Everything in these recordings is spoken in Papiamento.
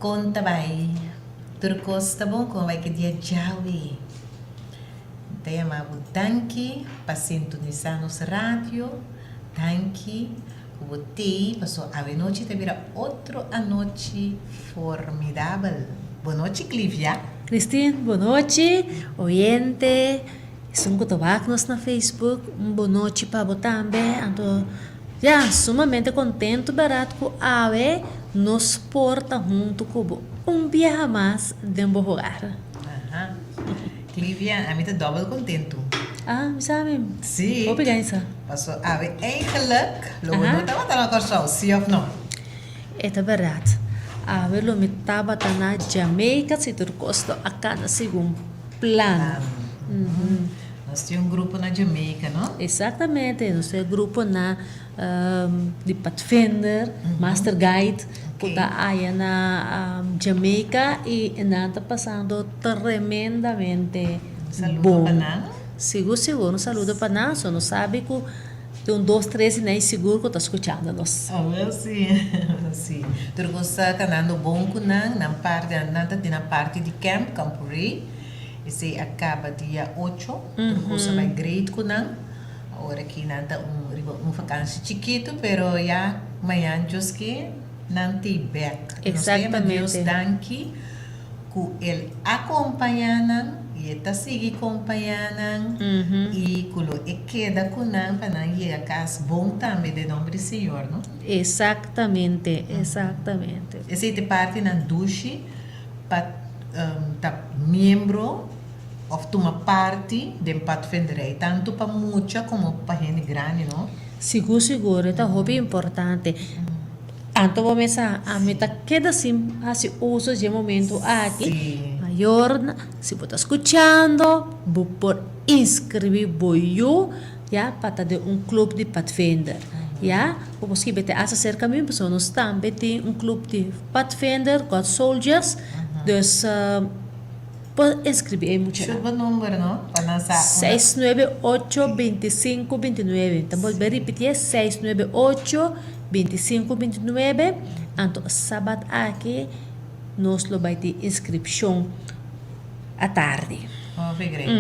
Kon ta bai? Tur kos ta bon? Kon a bai ki dia djawe? Mi ta yama bo danki pa sintonisá nos radio. Danki ku bo tei paso awenochi ta bira otro anochi formidabel. Bonochi Clivia. Christine, bonochi. Oyente, esun ku ta wak nos na Facebook, un bonochi pa bo tambe. Anto ya, sumamente kontentu bèrdat ku awe nos por ta huntu ku bo un biaha mas den bo hogar. Aha. Clivia, ami ta dòbel kontentu. Ah, mi sa mi. Sí. Hopi gainsa. Paso awe eigenlijk lo bo no tabata na Kòrsou, sí òf no? E ta bèrdat. Awe lo mi tabata na Jamaica si tur kos lo a kana segun plan. Nos tin un grupo na Jamaica, no? Exactamente. Nos tin e grupo na di Padvinder, Master Guide, ku ta aya na Jamaica i nan ta pasando tremendamente Un saludo bon. pa nan. Sigur sigur, un saludo pa nan. So nos sabi ku tin un dos tres di nan sigur ku ta skuchando nos. Awel si, si. Tur kos ta kanando bon ku nan, nan parti, nan ta den nan parti di camp, Camporee. Esei a kaba dia ocho, tur kos a bai great ku nan. Awor aki nan ta un riba un vakansi chikitu, pero ya mañan Dios ke nan tei bek. Nos ta yama Dios danki ku el a kompañá nan i e ta sigui kompañá nan i ku lo e keda ku nan pa nan yega kas bon tambe den nomber di Señor, no? Exactamente, exactamente. Esei ta e partinan dushi pa ta miembro of tuma parti den padvinderij, tantu pa mucha komo pa hende grandi, no? Sigur sigur, e ta hopi importante. Anto bo mesa, ami ta keda sin hasi uso dje momento aki. Mayornan, si bo ta skuchando, bo por inskribí bo yu ya pa ta den un klup di padvinder. Ya, bo por skibi te asa serka mi, pasobra nos tambe tin un klup di padvinder, God Soldiers, dus. Por inscribi e muchanan. Shut bo number no pa nan sa unda. Seis nuebe ocho bintisinku bintinuebe. Ta bolbe ripitié seis nuebe ocho bintisinku bintinuebe. Anto sabat aki nos lo bai tin inscripcion atardi. Hopi great.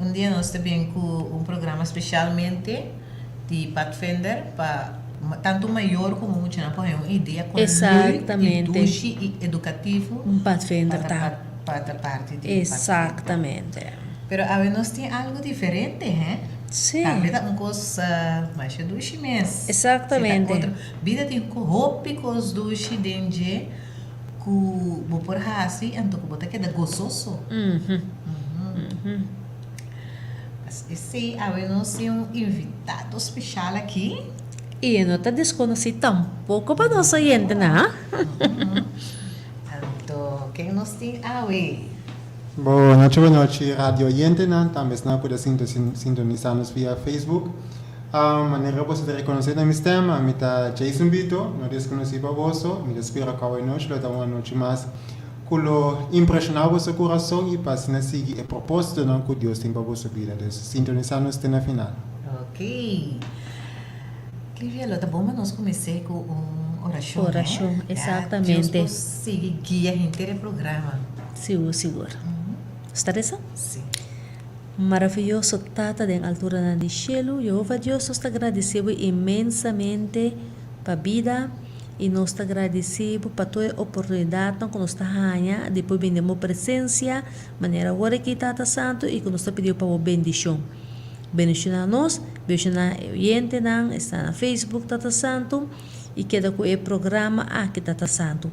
Un dia nos ta bin ku un programa specialmente di Padvinder pa tantu mayor komo muchanan por haña un idea kon leuk i dushi i edukativo un Padvinder ta pa ta parti di un Padvinder. Exactamente. Pero awe nos tin algu diferente he. Sí. Tambe ta un kos masha dushi mes. Exactamente. Si ta otro bida tin hopi kos dushi den dje ku bo por hasi anto ku bo ta keda gososo. Esei awe nos tin un invitado special aki. I e no ta deskonosí tampoko pa nos oyentenan. Anto ken nos tin awe? Bo nochi bo nochi radio oyentenan, tambe esnan ku ta sintonisá nos via Facebook. Manera boso ta rekonosé na mi stem, ami ta Jason Bito, no deskonosí pa boso. Mi ta spera ku awe nochi lo ta un anochi mas Ku lo impreshoná boso kurason i pa asina sigui e propósitonan ku Dios tin pa boso bida. Dus, sintonisá nos te na final. Ok. Clivia, lo ta bon pa nos kumins'é ku un orashon, eh? Orashon, exactamente. Dios por sigui guia henter e programa. Sigur, sigur. Nos ta resa? Sí. Maraviyoso Tata den alturanan di shelu, Jehova Dios, nos ta gradisé bo inmensamente pa bida, I nos ta gradisí bo pa tur e oportunidatnan ku nos ta haña di por bini den bo presensia manera awor aki, Tata Santu, i ku nos ta pidi bo pa bo bendishon. Bendishoná nos, bendishoná e oyentenan, esnan na Facebook, Tata Santu, i keda ku e programa aki, Tata Santu.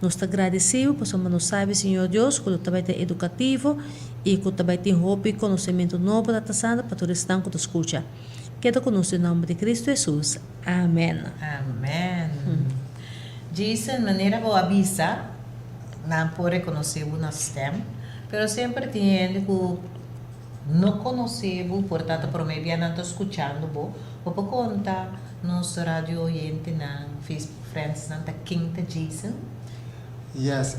Nos ta gradisí bo pasobra nos sabi, Señor Dios, ku lo ta bai ta edukativo i ku ta bai tin hopi konosementu nobo, Tata Santu, pa tur esnan ku ta skucha. Keda ku nos den nòmber di Kristu Hesus. Amen. Amen. Jason, manera bo a bisa, nan por rekonosé bo na stem, pero semper tin hende ku no konosé bo, por ta ta promé bia nan ta skuchando bo. Bo por konta nos radio oyentenan, Facebook friendsnan ta ken ta Jason? Yes,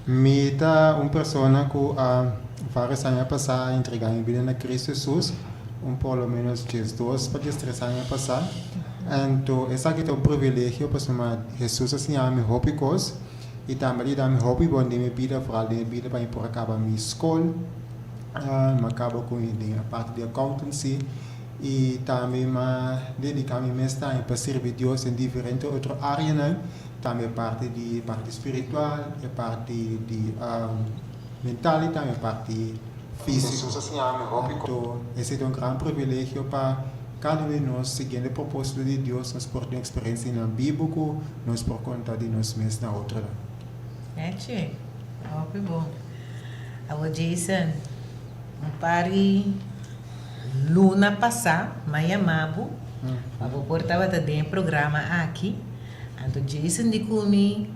mi ta un persona ku a varios aña pasá a entregá mi bida na Kristu Hesus, un por lo menos diesdos pa diestres aña pasá. Anto esaki ta un privilegio pasobra Hesus a siña mi hopi kos i tambe a yuda mi hopi bon den mi bida, foral den mi bida pa mi por a kaba mi skol. Mi a kaba ku den e parti di accountancy i tambe mi a dediká mi mes tambe pa sirbi Dios den diferente otro áreanan, tambe e parti di parti spiritual, e parti di mental i tambe e parti físiko. Anto esei ta un gran privilegio pa kada un di nos siguiendo e propósito di Dios nos por tin eksperensianan bibu ku nos por konta di nos mes na otronan. Echi, hopi bon. Awor Jason, un par di luna pasá m'a yama bo pa bo por tabata den e programa aki. Anto Jason di ku mi,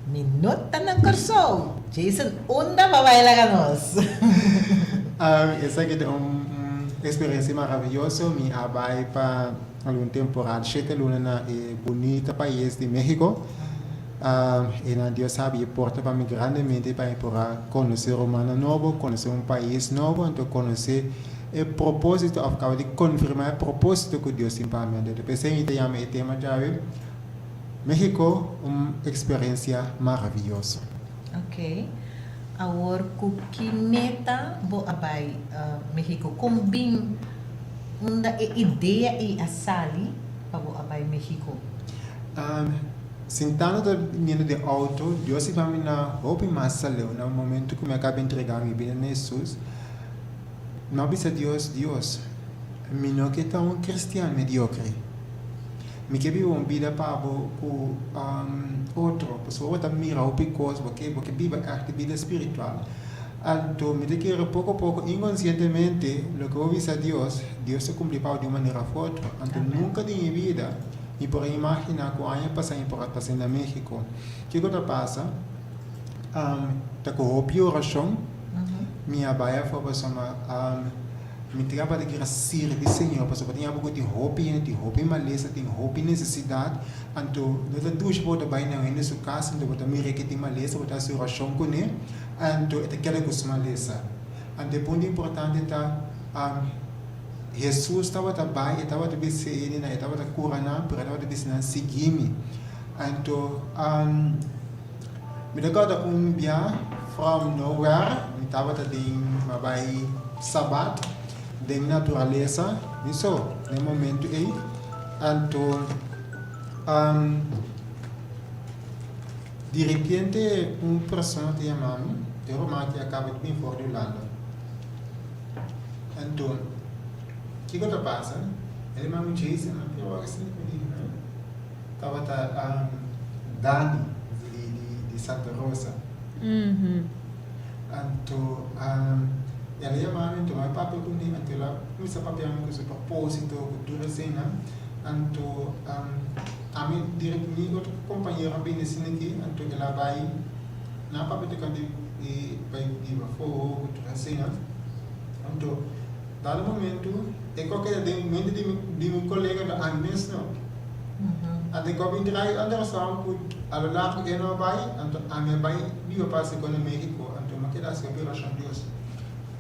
Mi no ta na Kòrsou. Jason, unda bo a bai laga nos? Esaki ta un eksperensia maravioso. Mi a bai pa algun temporada, shete luna na e bunita pais di Mexico. E nan Dios a habri e porta pa mi grandemente pa mi por a konosé rumannan nobo, konosé un pais nobo, anto konosé e propósito òf kaba di konfirmá e propósito ku Dios tin pa mi. Anto p'esei mi ta yama e tema djawe, México, un eksperensia maravioso. Ok. Awor ku ki meta bo a bai México? Kon bin unda e idea ei a sali pa bo a bai México? Sintando ta biniendo den auto, Dios hiba mi na hopi mas saleu. Na momento ku mi a kaba entrega mi bida na Hesus, mi a bisa Dios, Dios, mi no ke ta un kristian mediokre. Mi ke biba un bida pa bo ku otro, pasobra bo ta mira hopi kos, bo ke bo ke biba ègt bida spiritual. Anto mi ta kere poko poko inkonsientemente loke bo bisa Dios, Dios ta kumpli pa bo di un manera òf otro. Anto nunka den mi bida Mi por a imaginá ku aña pasá mi por a pasa na México. Kiko ta pasa? Ta ku hopi orashon mi a bai afó pasobra mi tabata kier sirbi Señor pasobra tin abo ku tin hopi hende, tin hopi malesa, tin hopi nesesidat. Anto no ta dushi pa bo ta bai na un hende su kas anto bo ta mira ke tin malesa, bo ta hasi orashon kuné anto e ta keda ku su malesa. Anto e punto importante ta. Hesus tabata bai, e tabata bisa e hendenan, e tabata kura nan, pero e tabata bisa nan, Sigui mi. Anto, mi ta kòrda un bia, from nowhere, mi tabata den, mi a bai Sabat, den naturalesa, mi so, den e momento ei. Anto, di repente un persona ta yama mi, e ruman aki a kaba di bin for di Hulanda. Anto, kiko ta pasa? El mami Jason a pia wak asina ku di tabata Dani di Santa Rosa. Anto, el a yama mi, anto mi a papia kuné, anto el a kuminsá papia mi ku su proposito, ku tur eseinan. Anto, ami di mi otro kompañero a bini asina aki, anto el a bai, nan a papia tokante di bai biba afó, ku tur eseinan. Anto, dado momento, e kos keda den mente di mi, di mi kolega, anto ami mes no. Anto e kos bin trae understand ku a lo largo e no a bai, anto ami a bai biba pa hasi kos na Mexico, anto mi a keda hasi hopi orashon, Dios,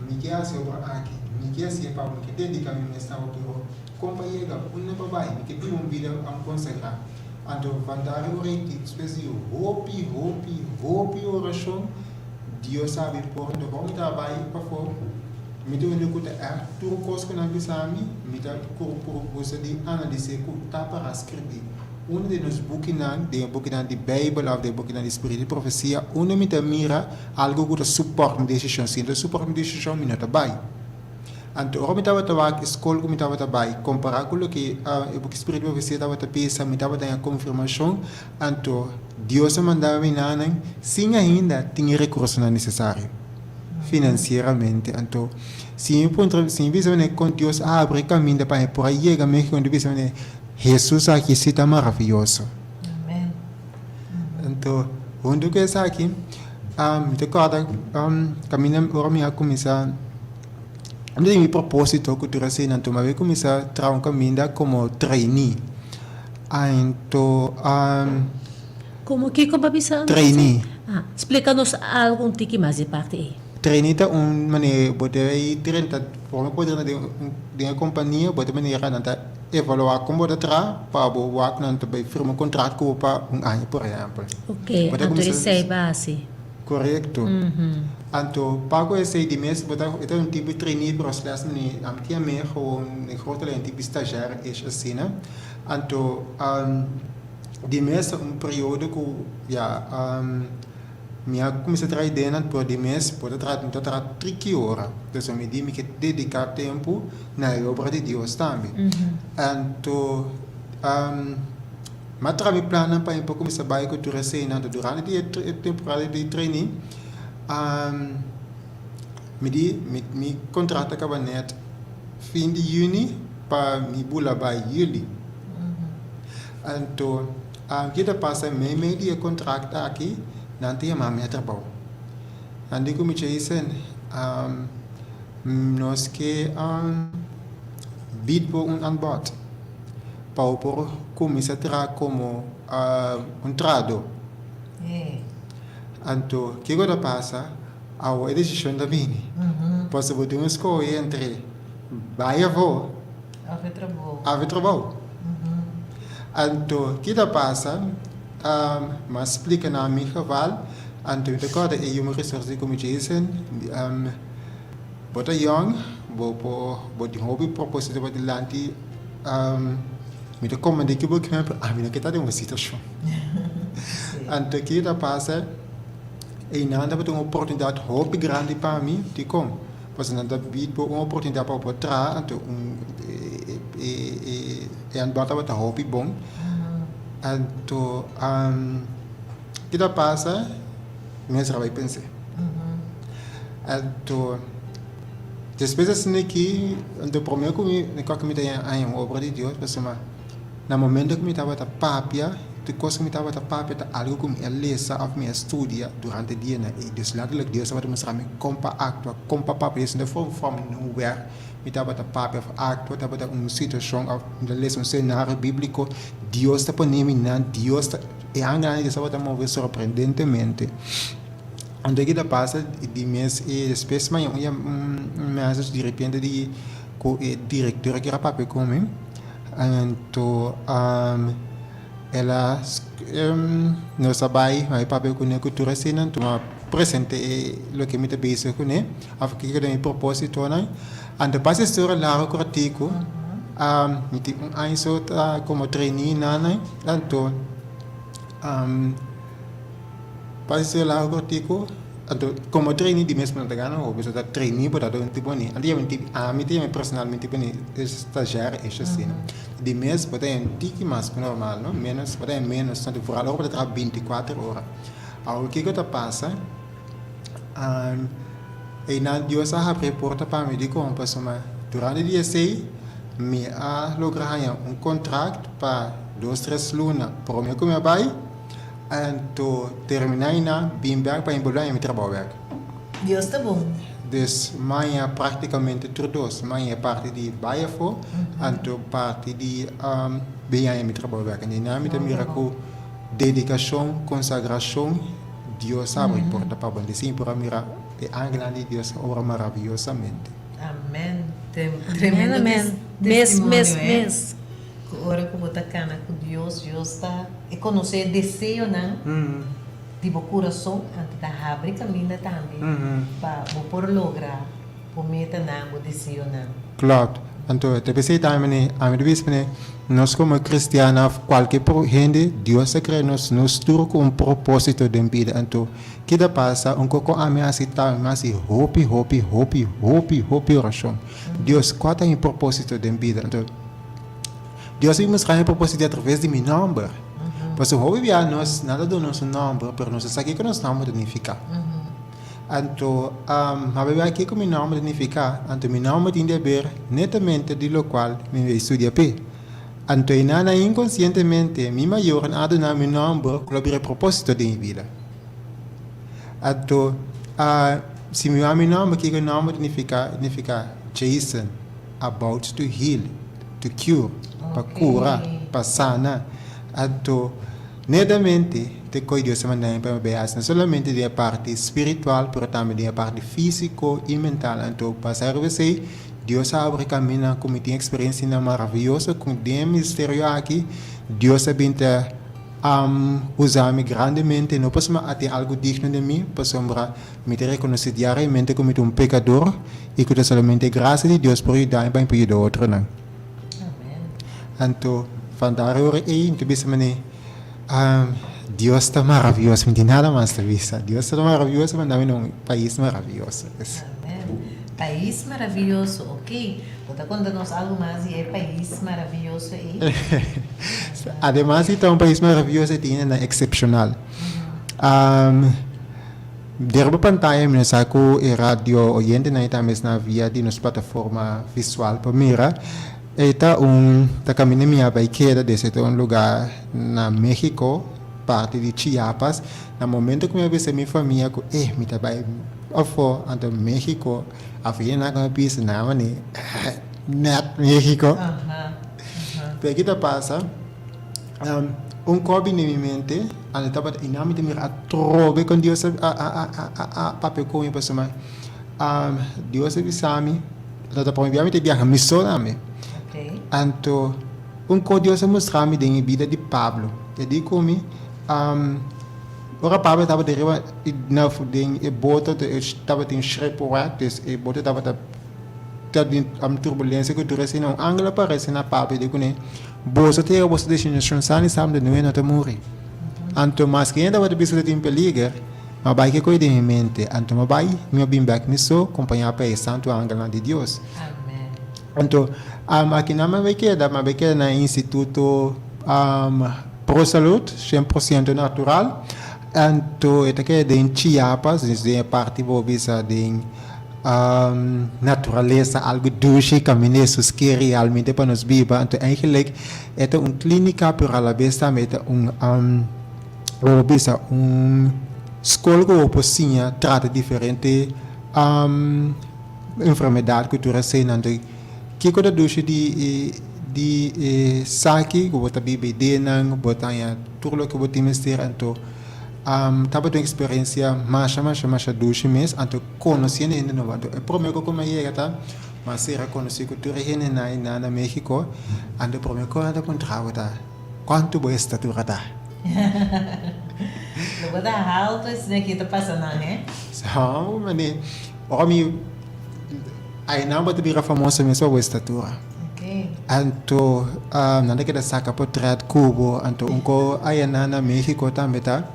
mi ke hasi obra aki, mi ke hasi e pa bo, mi ke dediká mi mes na bo, pero kon pa yega, unda pa bai, mi ke biba un bida konsagrá. Anto, vandaag ora ei, despues di hopi, hopi, hopi orashon, Dios sabi por do mi ta bai pafó, mi ta wende ku ta ègt tur kos ku nan bisa mi, mi ta gusta di analis'é ku ta para skribí. Unda den nos bukinan, den e bukinan di Beibel òf den e bukinan di Spiritu di Profesia, unda mi ta mira algu ku ta supòrt mi desishon. Si no ta supòrt mi desishon, mi no ta bai. Anto ora mi tabata wak e skol ku mi tabata bai, kompará ku loke e buki Spiritu di Profesia tabata bisa, mi tabata haña konfirmashon. Anto, Dios a manda mi nanan sin ainda tin e rekursonan nesesario finansieramente. Anto, si mi puntra, si mi bisa manera kon Dios a habri e kaminda pa mi por a yega Mexico, mi ta bisa manera, Hesus aki si ta maravioso. Amen. Anto, huntu ku esaki, mi ta kòrda kaminda ora mi a kuminsá, mi tin mi propósito ku tur asina, anto mi a bin kuminsá traha un kaminda komo trainee. Anto Como kiko bo a bisa antes? Trainee. Ah, splica nos algo un tiki mas di parti ei. Trainee ta un manera bo ta bay drenta prome ku bo drenta den un den e kompania bo ta manera nan ta evaluá kon bo ta traha pa bo wak nan ta bay firma un kontrakt ku bo pa un aña por ehèmpel. Oke, Bo ta anto kuminsá esei base. Korekto. Anto pa ku esei di mes bo ta e ta un tipo di trainee pero slechts mane nan tin amé gewoon den grote lei un tipo di stagiair ish asina. Anto di mes ta un periodo ku ya mi a kuminsá traha ideanan pero di mes bo ta traha mi ta traha triki ora. Entonces mi di mi ke dediká tempu na e obra di Dios tambe. Anto Mi a traha mi plannan pa mi por kuminsá bai ku tur eseinan. Anto durante di e temporada di training, mi di mi kontrato a kaba nèt fin di yüni pa mi bula bai yüli. Anto ke ta pasa meimei di e kontrakt aki nan ta yama mi na trabou. Nan di ku mi, Jason, nos ke bid bo un aanbod. Pa bo por kuminsá traha komo un trahadó. Anto, kiko ta pasa? Awor e desishon ta bini. Pasobra bo tin un skohe entre bai afó òf e trabou. Anto, ki ta pasa? Mi a splika nan mi geval. Anto mi ta kòrda e human resource di ku mi Jason, Bo ta yòn, bo por, bo tin hopi propósito pa dilanti. Mi ta komprendé ki bo keme, pero ami no ke ta den un situashon. Anto ki ta pasa, einan tabata un oportunidat hopi grandi pa mi. Dikon? Pasobra nan ta bid bo un oportunidat pa bo por traha, anto un e anbod tabata hopi bon. Anto ki ta pasa, mi a sera bai pens'é. Anto despues asina aki anto prome ku mi kòke mi ta haña un obra di Dios pasobra na momento ku mi tabata papia tur kos ku mi tabata papia ta algu ku mi a lesa òf mi a studia durante dianan ei dus letterlijk Dios tabata mustra mi kon pa aktua kon pa papia dus no from nowhere mi tabata papia òf aktua tabata un situashon òf mi ta lesa un senario bíbliko Dios ta pone mi nan Dios ta e angelnan di Dios tabata move sorprendentemente. Anto ki ta pasa di mes e despues maña un un message di repente di ku e director a kere papia ku mi anto el a nos a bai a papia kune ku tur asina anto mi a presente e loke mi ta bezig kune of kiko ta mi propositonan anto pasa e storia largo kortiku mi tin un aña so ta komo trainee nan anto. Pa esei largo kortiku, anto komo trainee di mes bo no ta gana hopi, so ta trainee bo ta un tipo ni, anto yama un ami ta yama personalmente tipo ni stagiario esha asina. Di mes bo ta haña un tiki mas ku normal no, menos bo ta haña menos, anto vooral ora bo ta traha binti kuater ora. Awor kiko ta pasa, einan Dios a habri e porta pa mi dikon? Pasobra durante di esei mi a logra haña un kontrakt pa dos tres luna prome ku mi a bai. Anto terminá einan bin bèk pa mi bolbe haña mi trabou bèk. Dios ta bon. Dus maña práktikamente tur dos. Maña e parti di bai afó, anto parti di bin haña mi trabou bèk. Einan mi ta mira ku dedikashon, konsagrashon, Dios a abri porta pa bo. Entonces mi por a mira e angelnan di Dios a obra maraviyosamente. Amen. Amen, Tremendo amen. Mes, testimonio, mes, eh. mes. Ku ora ku bo ta kana ku Dios, Dios ta e konosé e deseonan di bo kurason, anto ta habri kaminda tambe pa bo por logra bo metanan, bo deseonan. Klopt. Anto ta p'esei tambe manera ami ta bisa manera nos komo kristian òf kualke hende Dios a krea nos, nos tur ku un propósito den bida. Anto ki ta pasa un koko ami hasi tambe mi hasi hopi hopi hopi hopi hopi orashon. Dios kua ta mi propósito den bida? Anto Dios a mustra mi propósito atraves di mi nòmber. Pasobra hopi bia nos nan ta duna nos un nòmber pero nos no sa kiko nos nòmber ta nifiká. Anto a bebé kiko mi nòmber ta nifiká, anto mi nòmber tin di haber netamente di lokual mi bai studia p'e. Anto einan inkonsientemente mi mayornan a duna mi nòmber ku lo bira e propósito den mi bida. Anto si mi wak mi nòmber kiko nòmber ta nifiká, e ta nifiká Jason about to heal, to cure, pa kura, pa sana. Anto. Netamente te koe Dios a manda mi pa mi bai hasi, no solamente den e parti spiritual, pero tambe den e parti físiko i mental. Anto basá riba esei, Dios a abri kaminnan ku mi tin eksperensianan maravioso ku den e ministerio aki Dios a bin ta usa mi grandemente, no pasobra a tin algu digno den mi, pasobra mi ta rekonosé diariamente ku mi ta un pekador i ku ta solamente e grasia di Dios por yuda mi pa mi por yuda otronan. Anto, vandaar e ora ei, mi ta bisa manera, Dios ta maravioso, mi tin nada mas ta bisa. Dios ta maravioso, manda mi na un pais maravioso. Amen. Pais maravioso, ok. Bo ta konta nos algu mas di e pais maravioso ei? Ademas di ta un pais maravioso, e tin hendenan eksepshonal. Derba pantaya mi no sa ku e radio oyentenan i tambe esnan via di nos plataforma visual por mira. E ta un ta kaminda mi a bai keda des e ta un lugar na Mexico, parti di Chiapas. Na momento ku mi a bisa mi famia ku eh mi ta bai afó anto Mexico, afó hende nan a bisa nan mane nèt Mexico. Pero ki ta pasa? Un kos bini mi mente, anto tabata i nan mi ta mira atrobe kon Dios a a papia ku mi pasobra Dios a bisa mi, anto ta prome bia mi ta biaha mi so tambe. Anto un kos Dios a mustra mi den e bida di Pablo, e di ku mi, ora Pablo tabata riba den e boto tabatin shipwreck, dus e boto tabata ta den turbulensia ku tur asina, un angel a parese na Pablo i di kuné, Boso ta yega boso destinashon san i salvo, nue no ta muri. Anto maske hende tabata bisa ku ta tin peliger, mi a bai ke koe den mi mente. Anto mi a bai, mi a bin bek mi so, kompañá pa e santu angelnan di Dios. Anto, akinan mi a bai keda, mi a bai keda na e instituto Pro Salud, 100% natural. Anto e ta keda den Chiapas, den e parti bo bisa den. Naturalesa algu dushi kaminda Hesus ke realmente pa nos biba. Anto eigenlijk e ta un klínika pero alabes tambe e ta un bo por bisa un skol ku bo por siña trata diferente enfermedat ku tur eseinan. Anto kiko ta dushi di di esaki ku bo ta biba ideanan bo ta haña tur loke bo tin mester anto Tabata un experiencia masha masha masha dushi mes anto conociendo hende nobo anto e prome cu mi a yega ta mi a sera conoci cu tur e hendenan einan na Mexico anto e prome cu nan ta puntra bo ta cuanto bo estatura ta? Lo bo ta halto esei aki ta pasa nan he? So mane ora mi einan bo ta bira famoso mes pa bo estatura. Anto nan ta keda saka potret ku bo. Anto un ko aya nan na Mexico tambe ta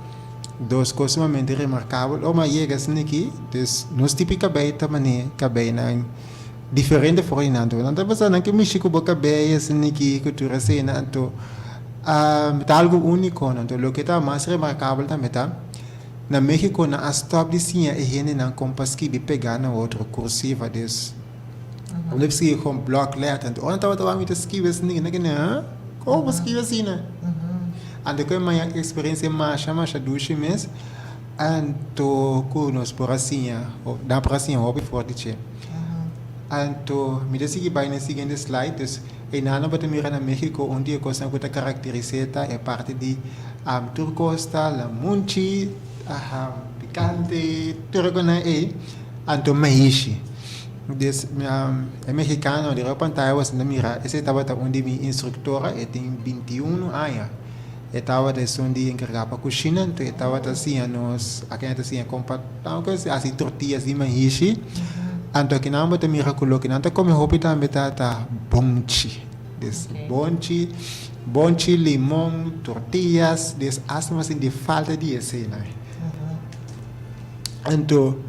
dos kos sumamente remarkabel. Ora mi a yega esaki aki, dus nos tipo di kabei ta mane kabeinan diferente for di nan. Anto nan ta pensa nan ke mishi ku bo kabei esaki aki ku tur esei. Anto ta algu uniko. Anto loke ta mas remarkabel tambe ta na Mexico nan a stop di siña e hendenan kon pa skibi pega na otro kursiva. Dus. Bo debe skibi kon blòk lèter. Anto ora nan tabata wak mi ta skibi asina, nan kende, ha? Kon bo skibi asina? Anto ku e maña eksperensia masha masha dushi mes, anto ku nos por a siña, nan por a siña hopi for di dje. Anto mi ta sigui bai na e siguiente slide, dus einan bo ta mira na Mexico un di e kosnan ku ta karakteris'é ta e parti di tur kos ta lamunchi, pikante, tur e kosnan ei, anto maishi. Des e mexicano di riba pantaya bo ta mira esei tabata un di mi instructora e tin 21 aña e tabata esun di encarga pa cushina anto e tabata siña nos aki nan ta siña con pa haci tortillas di maishi anto aki nan bo ta mira cu loke nan ta come hopi tambe ta ta bonchi des bonchi bonchi limon tortillas des asta mas sinti falta di eseinan anto.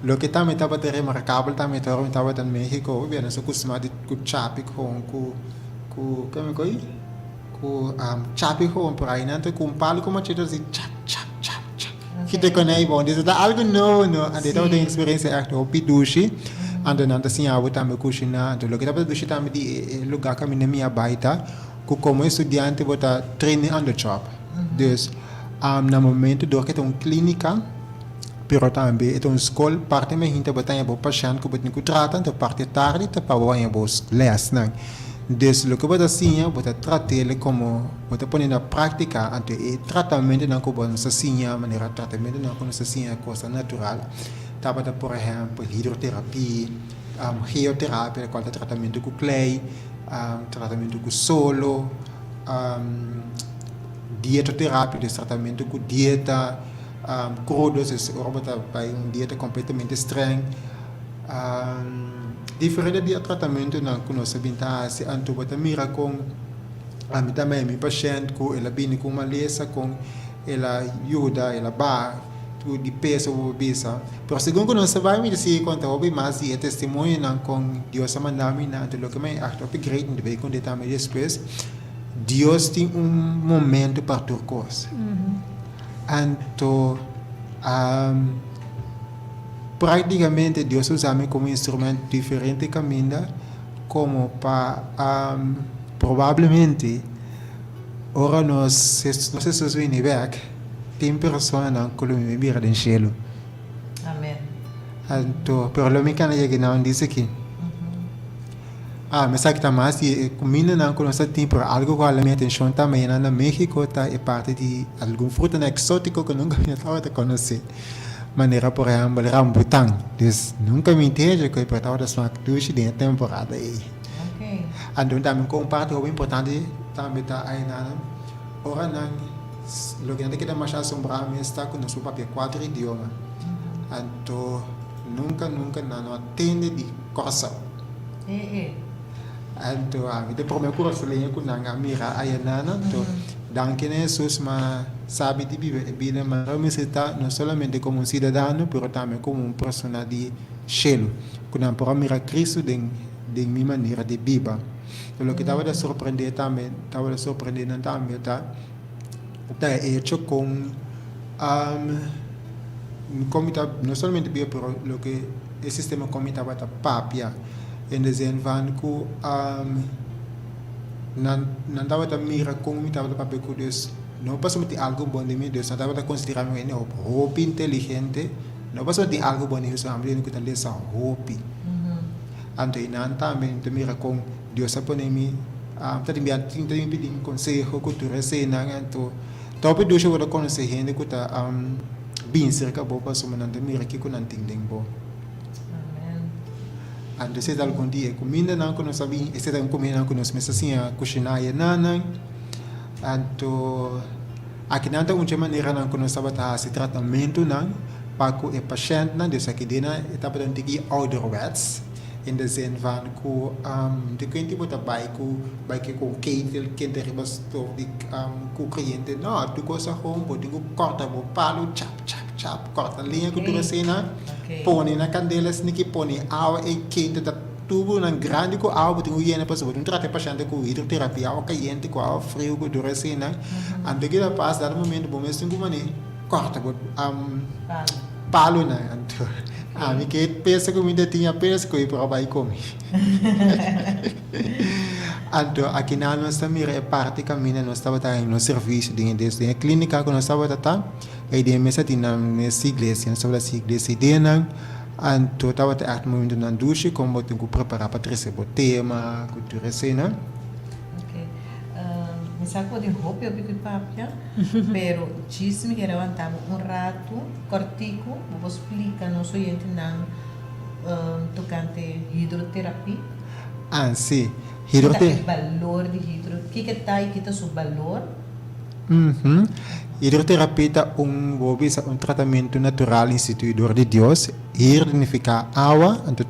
Loke tambe tabata remarkabel tambe ta ora mi tabata na Mexico, hopi bia nos a kustumá di ku chapi kon ku ku keme ku ku chapi kon pero ainan ta ku un palo ku machete ta hasi chap chap chap chap kite kon ei bon disa ta algu nobo no anto e tabata un eksperensia ègt hopi dushi anto nan ta siña bo tambe kushiná anto loke tabata dushi tambe di e lugá kaminda mi a bai ta ku komo estudiante bo ta training on the job dus na momento dor ke ta un klínika. Pero tambe e ta un skol, parti mainta bo ta haña bo pashènt ku bo tin ku trata, anto parti tardi ta pa bo haña bo lèsnan. Dus loke bo ta siña bo ta trat'el komo bo ta pone na práktika, anto e tratamentunan ku bo nos ta siña manera tratamentunan ku nos ta siña kosnan natural tabata por ehèmpel hidroterapia, geoterapia kual ta tratamentu ku klei, tratamentu ku solo, dietoterapia dus tratamentu ku dieta krudo dus ora bo ta bai un dieta kompletamente strèng. Diferente di e tratamentunan ku nos a bin ta hasi anto bo ta mira kon ami ta mei mi pashènt ku el a bini ku un malesa kon el a yuda el a baha di peso bo por bisa pero segun ku nos ta bai mi ta sigui konta hopi mas di e testimonionan kon Dios a manda mi nan anto loke mi a aktua hopi great mi ta bay konta tambe despues Dios tin un momento pa tur kos anto. Práktikamente Dios a usa mi komo instrumento diferente kaminda komo pa probablemente ora nos nos Hesus bini bèk tin personanan ku lo mi bira den shelu. Amen. Anto pero lo mi kana yega nan dice aki. Ah, mi sa ki ta mas di e kumindanan ku nos ta tin, pero algu ku hala mi atenshon tambe nan na México ta e parti di algun frutanan eksótiko ku nunka mi no tabata konosé. Manera por ehèmpel rambutan. Dus nunka mi inteja ku e por tabata smak dushi den e temporada ei. Anto tambe ku un parti hopi importante tambe ta ainan ora nan loke nan ta keda masha asombrá mes ta ku nos por papia kuater idioma. Anto nunka nunka nan no a tende di Kòrsou. Anto ami ta prome kurasoleño ku nan a mira ayanana. Anto danki na Hesus m'a sabi di biba e bida manera mester ta, no solamente komo un siudadano pero tambe komo un persona di shelu, ku nan por a mira Kristu den den mi manera di biba. Loke tabata sorprende tambe tabata sorprende nan tambe ta ta e echo kon kon mi ta no solamente biba pero loke e sistema kon mi tabata papia in de zin van ku nan nan tabata mira kon mi tabata papia ku dus no pasobra mi tin algu bon den mi dus nan tabata konsidera mi hende hopi inteligente no pasobra mi tin algu bon den mi solamente mi ku ta lesa hopi anto i nan tambe mi ta mira kon Dios a pone mi ta tin bia tin ta bin pidi mi konseho ku tur eseinan anto Ta hopi dushi bo ta konosé hende ku ta bin serka bo pasobra nan ta mira kiko nan tin den bo. Anto esei ta algun di e kumindanan ku nos a bin, esei ta un kumindanan ku nos mester siña kushiná ayenanan. Anto akinan ta un dje maneranan ku nos tabata hasi tratamentunan pa ku e pashèntnan. Dus aki den nan e tabata un tiki ouderwets. In de zin van ku di kenti bo ta bai ku bai ke ku ketel kente riba stof di ku kayente no tur kos a hon bo tin ku kòrta bo palu chap chap chap kòrta liña ku tur asina pone na kandela sniki pone awa e kente ta tubunan grandi ku awa bo tin ku yena pasobra bo tin ku trata e pashente ku hidroterapia awa kayente ku awa friu ku tur asina anto kila pas dado momento bo mes tin ku mane kòrta bo palunan anto ami ke pesa ku mi ta tin apenas ku e por a bai komi. Anto akinan nos ta mira e parti kaminda nos tabata haña nos servisio den e des den e klínika ku nos tabata ta ei den mes a tin nan mes iglesia nos tabata hasi iglesia ei den nan anto tabata ègt momentunan dushi kon bo tin ku prepará pa trese bo tema ku tur eseinan. Mi sa ku bo tin hopi hopi ku papia. Pero djis mi ke levanta bo un ratu kòrtiku bo por splika nos oyentenan tokante hidroterapia. Ah, si. Ki ta e balor di hidro? Kiko ta i ki ta su balor? Hidroterapia ta un, bo bisa, un tratamentu natural instituí dor di Dios. Hidro ta nifiká awa, anto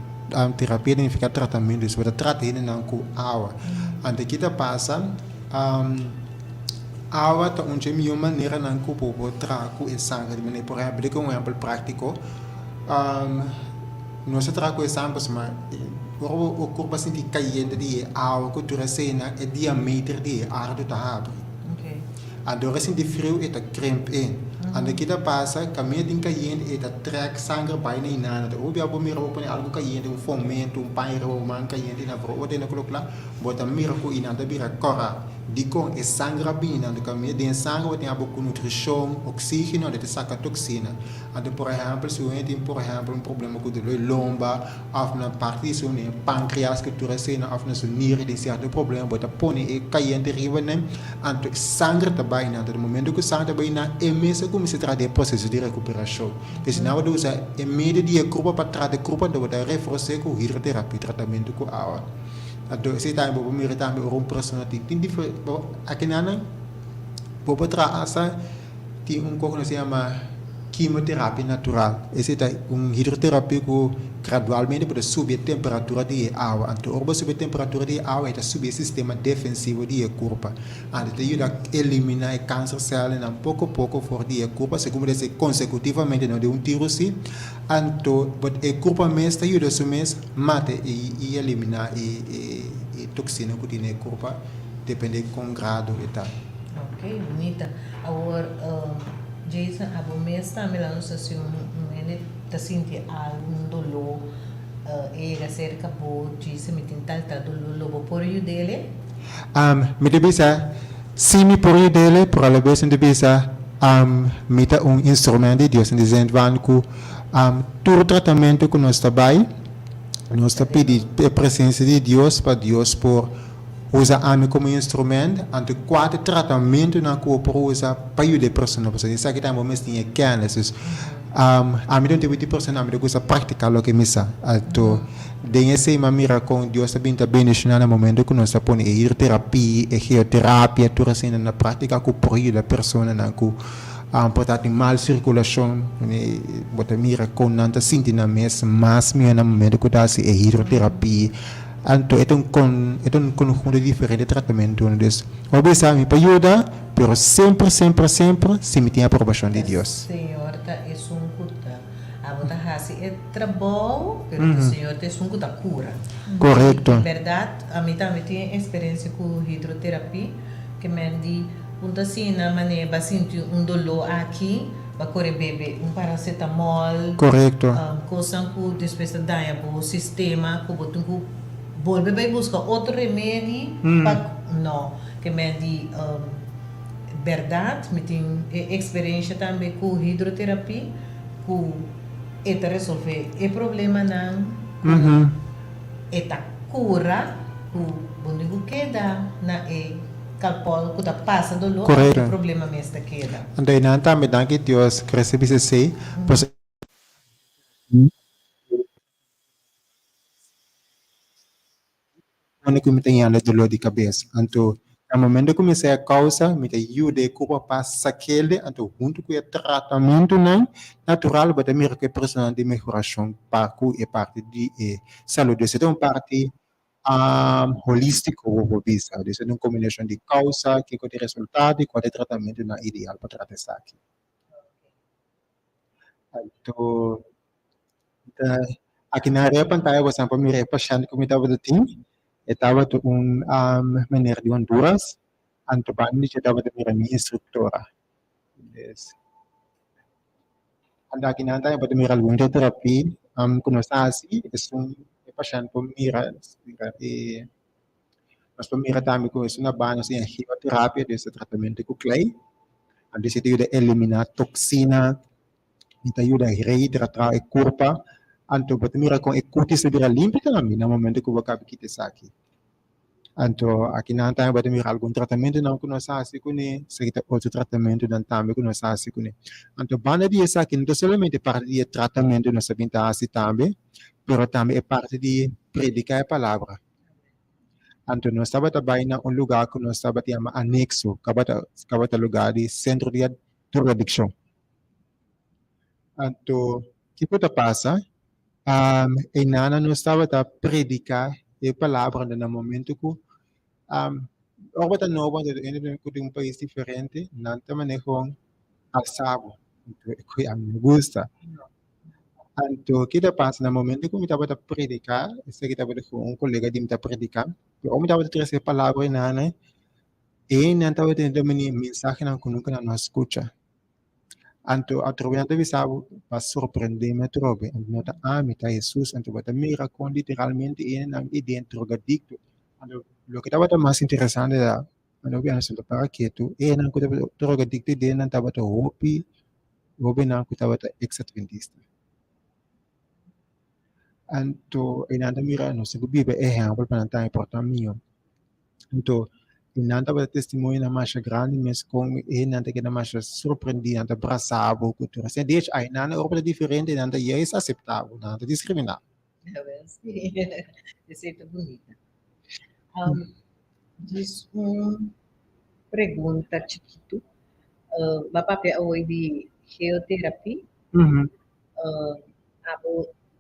terapia ta nifiká tratamentu. Dus bo ta trata hendenan ku awa. Anto ki ta pasa? Awa ta un dje mihó maneranan ku bo por traha ku e sanger. Di manera, por ehèmpel, dika un ehèmpel práktiko, nos ta traha ku e sanger pasobra ora bo kurpa sinti kayente di e awa ku tur eseinan, e diameter di e ardu ta habri. Anto ora e sinti friu e ta krimp in. Anto ki ta pasa, kaminda tin kayente e ta trèk sanger bai na inana. Ora bo bia bo mira bo pone algu kayente, un fomento, un paña riba bo man kayente i na vro ora ta yendo ku lo kla, bo ta mira ku inan ta bira kòrá. Dikon? E sanger a bini nan kaminda. Den e sanger bo tin abo ku nutrishon, oksígeno, anto ta saka toksina. Anto por ehèmpel si un hende tin por ehèmpel un problema ku doló di lomba òf na parti di su pankreas ku tur esei òf na su nir tin sierto problema bo ta pone e kayente riba nan anto e sanger ta bai nan. Anto na momento ku sanger ta bai nan e mes a kuminsá trata e proseso di rekuperashon. P'esei nan bo ta usa e medio di e kurpa pa trata e kurpa anto bo ta refors'é ku hidroterapia, tratamentu ku awa. Anto esei tambe bo por mira tambe ora un persona tin tin difer bo akinanan bo por traha asta tin un kos ku nos ta yama kimoterapia natural esei ta un hidroterapia ku gradualmente bo ta subi e temperatura di e awa anto ora bo subi e temperatura di e awa e ta subi e sistema defensivo di e kurpa anto ta yuda elimina e kanser sèlnan poko poko for di e kurpa segun bo ta hasi konsekutivamente no di un tiro si anto e kurpa mes ta yuda su mes Mata i eliminá e toksina ku tin na e kurpa, depende kon grado e ta. Ok, bunita. Awor, Jason, abo mes tambe la nos ta si un hende ta sinti algu, un doló, e yega serka bo, Jason, mi tin tal tal doló, lo bo por yud'é? Mi ta bisa, si mi por yud'é, pero alabes mi ta bisa, mi ta un instrumento di Dios, in de zin van ku Tur tratamentu ku nos ta bai, nos ta pidi e presensia di Dios pa Dios por usa ami komo instrument. Anto kua ta e tratamentunan ku bo por usa pa yuda e persona? Pasobra esaki tambe bo mester tin e kennis. Dus, ami ta un tipo di persona, ami ta gusta praktiká loke mi sa. Anto den esei mi a mira kon Dios ta bin ta bendishoná na momento ku nos ta pone e hidroterapia, e geoterapia, tur eseinan na praktika ku por yuda personanan ku Por ta tin mal sirkulashon, bo ta mira kon nan ta sinti nan mes mas mihó na momento ku ta hasi e hidroterapia. Anto e ta un kon e ta un konhunto di diferente tratamentunan. Dus, bo bisa mi pa yuda, pero semper semper semper si mi tin aprobashon di Dios. Señor ta esun ku ta abo ta hasi e trabou, pero ta Señor ta esun ku ta kura. Korekto. I bèrdat, ami tambe tin eksperensia ku hidroterapia, ke men di. Un ta asina manera ba sinti un doló aki, ba kore bebe un paracetamol. Korekto. Kosnan ku despues ta daña bo sistema ku bo tin ku bolbe bai buska otro remedi pa no. Ke men di bèrdat mi tin e eksperensha tambe ku hidroterapi ku e ta resolve e problemanan ku e ta kura ku bo no tin ku keda na e. Kalpol ku ta pasa doló Korekto. e problema mes ta keda. Anto e nan tambe danki Dios crece bisa esey pasobra unda ku mi ta yanda doló di kabes anto na momento ku mi sa e kousa mi ta yuda e kurpa pa sakele anto huntu ku e tratamentunan natural bo ta mira ku e personanan tin mehorashon pa ku e parti di e salud. Esei ta un parti Holístiko bo por bisa. Dus e ta un kombinashon di kousa, kiko ta e resultado i kua ta e tratamentunan ideal pa trata esaki. Anto aki na riba pantaya bo por mira e pashènt ku mi tabata tin. E tabata un meneer di Honduras, anto banda di dje tabata mira mi instruktora. Anto aki nan tambe bo ta mira algun hidroterapia ku nos ta hasi, esun e pashènt por mira e nos por mira tambe ku esun a baha nos tin geoterapia, dus e tratamentu ku klei, anto esei ta yuda eliminá toksina i ta yuda rehidratá e kurpa, anto bo ta mira kon e kutis ta bira limpi tambe na momento ku bo kaba kita esaki. Anto aki nan tambe bo ta mira algun tratamentunan ku nos a hasi kuné, esaki ta otro tratamentunan tambe ku nos a hasi kuné. Anto banda di esaki no ta solamente parti di e tratamentu nos ta bin ta hasi tambe, pero tambe e parti di prediká e palabra. Anto nos tabata bai na un lugá ku nos tabata yama anekso, kabata kabata lugá di sentro di drogadikshon. Anto kiko ta pasa? Einan nos tabata prediká e palabra na momento ku ora bo ta nobo anto hende ku di un pais diferente nan ta manera kon alsa bo ku ami no gusta. Anto ke ta pasa na momento ku mi tabata prediká esaki tabata ku un kolega di mi ta prediká pero ora mi tabata trese e palabra einan einan tabata tene mensahenan ku nunka nan no a skucha. Anto atrobe nan ta bisa bo, Bo a sorprendé mi atrobe. Anto no ta ami, ta Hesus. Anto bo ta mira kon literalmente e hendenan ei den drogadikto. Anto loke tabata mas interesante ta. Mane hopi aña ta para ketu. Enan ku tabata drogadikto i den nan tabata hopi hobennan ku tabata eks-atventista. Anto einan ta mira nos tin ku biba e ehèmpel pa nan tambe por ta mihó. Anto einan tabata testimonionan masha grandi mes kon einan ta keda masha sorprendí, nan ta brasa bo ku tur asina. De hecho einan na Europa ta diferente, nan ta juist aseptá bo, nan no ta diskriminá. Esei ta bunita. Djis un pregunta chikitu. Bo a papia awor di geotherapie. Abo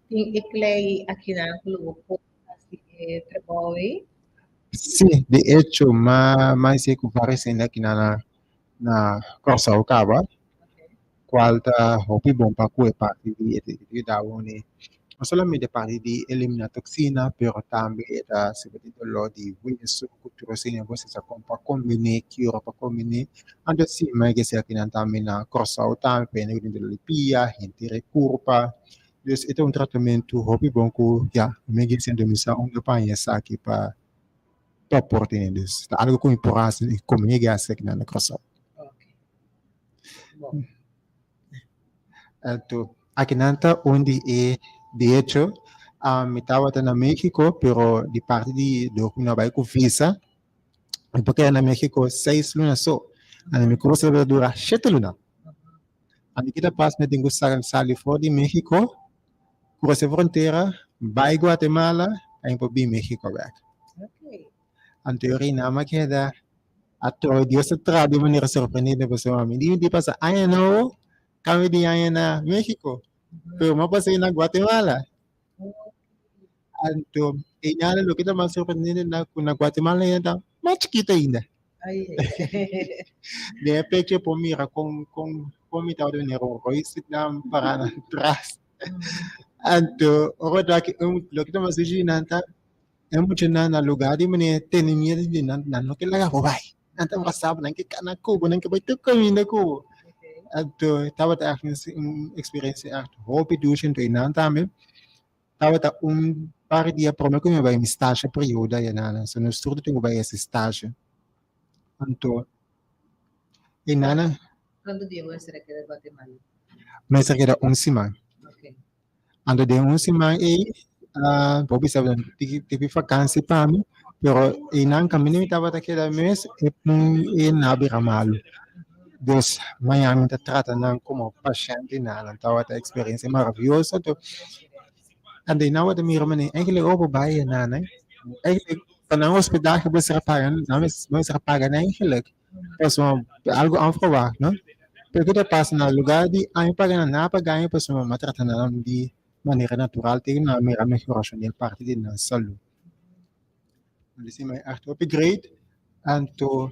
tin e klei akinan ku lo bo por hasi e trabou ei? Sí, de hecho, m'a m'a hasié ku varios hende akinan na na Kòrsou kaba. Cual ta hopi bon pa cu e parti di e ta yuda bo ne no solamente e parti di elimina toxina pero tambe e ta sirbi di dolor di hueso cu tur asina bo sa con pa combine ki ora pa combine anto si mi ke esaki nan tambe na Corsou tambe pa hende cu tin dolor di pia henter e curpa dus e ta un tratamento hopi bon cu ya mi ke sinti mi sa unda pa haña esaki pa pa por tene dus ta algo cu mi por haci y como mi ke haci aki nan na Corsou. Anto, akinan ta un di e, de hecho, mi tabata na Mexico, pero di parti di dor ku mi no a bai ku visa, mi por keda na Mexico seis luna so. Anto mi kurso tabata dura shete luna. Anto kita pas mi tin ku sali for di Mexico, krusa e frontera, bai Guatemala, pa mi por bin Mexico bek. Anto e reina a keda atrobe. Dios ta traha di un manera sorprendente pasobra mi di mi pasa aña nobo cambio di aña na Mexico pero mi a pasa na Guatemala. Anto einan loke ta mas sorprendente ta ku na Guatemala ainda ta mas chikito ainda. Den e picture por mira kon kon kon mi tabata manera un roisetnan para nan tras. Anto ora ta aki loke ta mas dushi nan ta E muchanan na lugar di manera tene miedu di nan, nan no ke laga bo bai. Nan ta brasa bo, nan ke kana ku bo, nan ke bai tur kaminda ku bo. Anto tabata ègt un eksperensia ègt hopi dushi. Anto einan tambe tabata un par di dia prome ku mi a bai mi stasha periodo ayanan. So nos tur tin ku bai hasi stasha. Anto einan. Kuantu dia bo mester a keda Guatemala? Mester a keda un siman. Anto den un siman ei, bo bisa tiki vakansi pa mi, pero einan kaminda mi tabata keda mes e e na bira malu. Dus mañana mi ta trata nan komo pashènt i nan tabata eksperensia maravioso. Anto anto einan bo ta mira manera eigentlik ora bo bai einan eigentlik pa nan hospedahe bo mester a paga nan mester a paga nan eigentlik. Pasobra algo onverwacht, no? Pero ke ta pasa na lugar di aña paga nan, nan a paga aña pasobra mi a trata nan di manera natural te nan a mira mehorashon den parti di nan salú. Disi mi echt hopi great, anto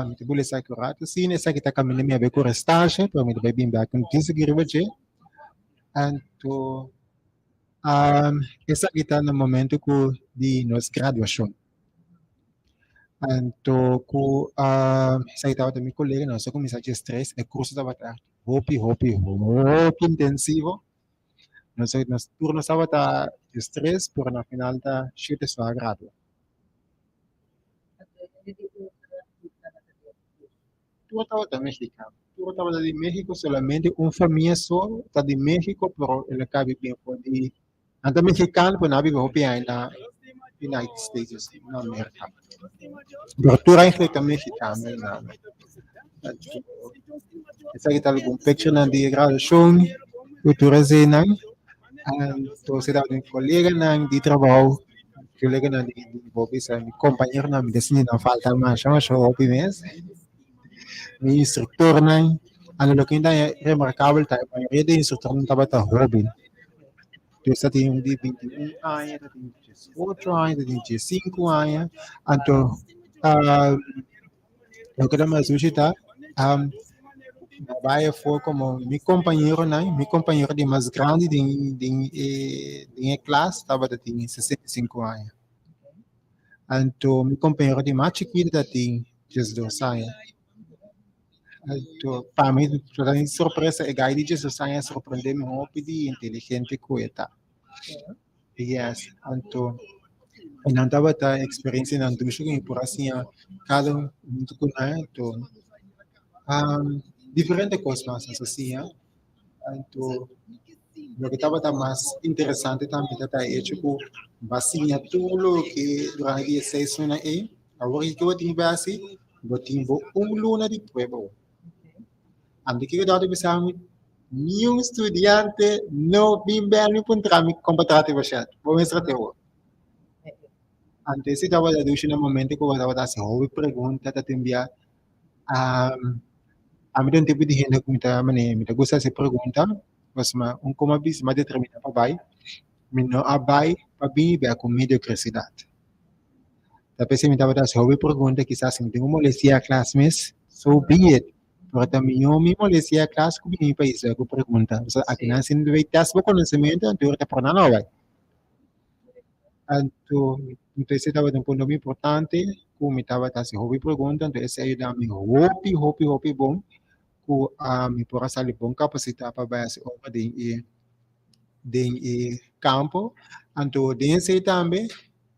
mi ta bula esaki un rato asina, esaki ta kaminda mi a bai ku restashi, pero mi ta bai bin bek un disa riba dje. Anto esaki ta na momento ku di nos graduashon. Anto ku esaki tabata mi kolega nos a kuminsá dje stres e kurso tabata hopi hopi hopi intensivo nos nos tur nos tabata dje stres pero na final ta shete so a gradua. Tur tabata mexicano tur tabata di Mexico solamente un famia so ta di Mexico pero el a kabi bin for di Nan ta mexicano pero nan a biba hopi aña na United States, na Merca. Pero tur eigenlijk ta mexicano y nan. Esaki ta algun picturenan di graduacion cu tur eseinan. Entonces tabata mi coleganan di trabao, coleganan di bo bisa mi compañeronan, mi ta sinti nan falta masha masha hopi mes. Mi instructornan, anto loke mi ta haña remarcabel ta e mayoria di instructornan tabata hoben. Dus ta tin un di 21 aña, ta tin 18 aña, ta tin 15 aña. Anto, uh, loke ta mas dushi ta, um, bai afó como mi compañeronan, mi compañero di mas grandi den, den e, den e klas tabata tin 65 aña. Anto, mi compañero di mas chiquito ta tin 12 aña. Anto, pa mi ta un sorpresa, e guy di 12 aña a sorprende mi hopi di inteligente ku e ta. Yes, anto I nan tabata eksperensianan dushi ku mi por a siña kada un huntu ku nan. Anto diferente kos mas nos a siña. Anto loke tabata mas interesante tambe ta e hecho ku bo a siña tur loke durante di e seis luna ei. Awor kiko bo tin ku hasi? Bo tin bo un luna di prueba. Anto kiko dòkter bisa mi? Niun studiante no bin bel mi puntra mi kon pa trata e pashènt. Bo mester te wou. Anto esei tabata dushi na momento ku bo tabata hasi hopi pregunta ta tin bia ami ta un tipo di hende ku mi ta manera mi ta gusta hasi pregunta pasobra un koma bisa mi a determina pa bai mi no a bai pa bini bia ku mediocresidad. Ta p'esei mi tabata hasi hopi pregunta kisas si mi tin un molestia klas mes so be it. Pero ta mihó mi molestia klas ku bini mi pais bai ku pregunta. Pasobra akinan si no bai tèst bo konosementu anto ta por nan no bai. Anto mi ta esei tabata un punto muy importante ku mi tabata hasi hopi pregunta anto esei a yuda mi hopi hopi hopi bon ku mi por a sali bon kapasitá pa bai hasi obra den e den e kampo. Anto den esei tambe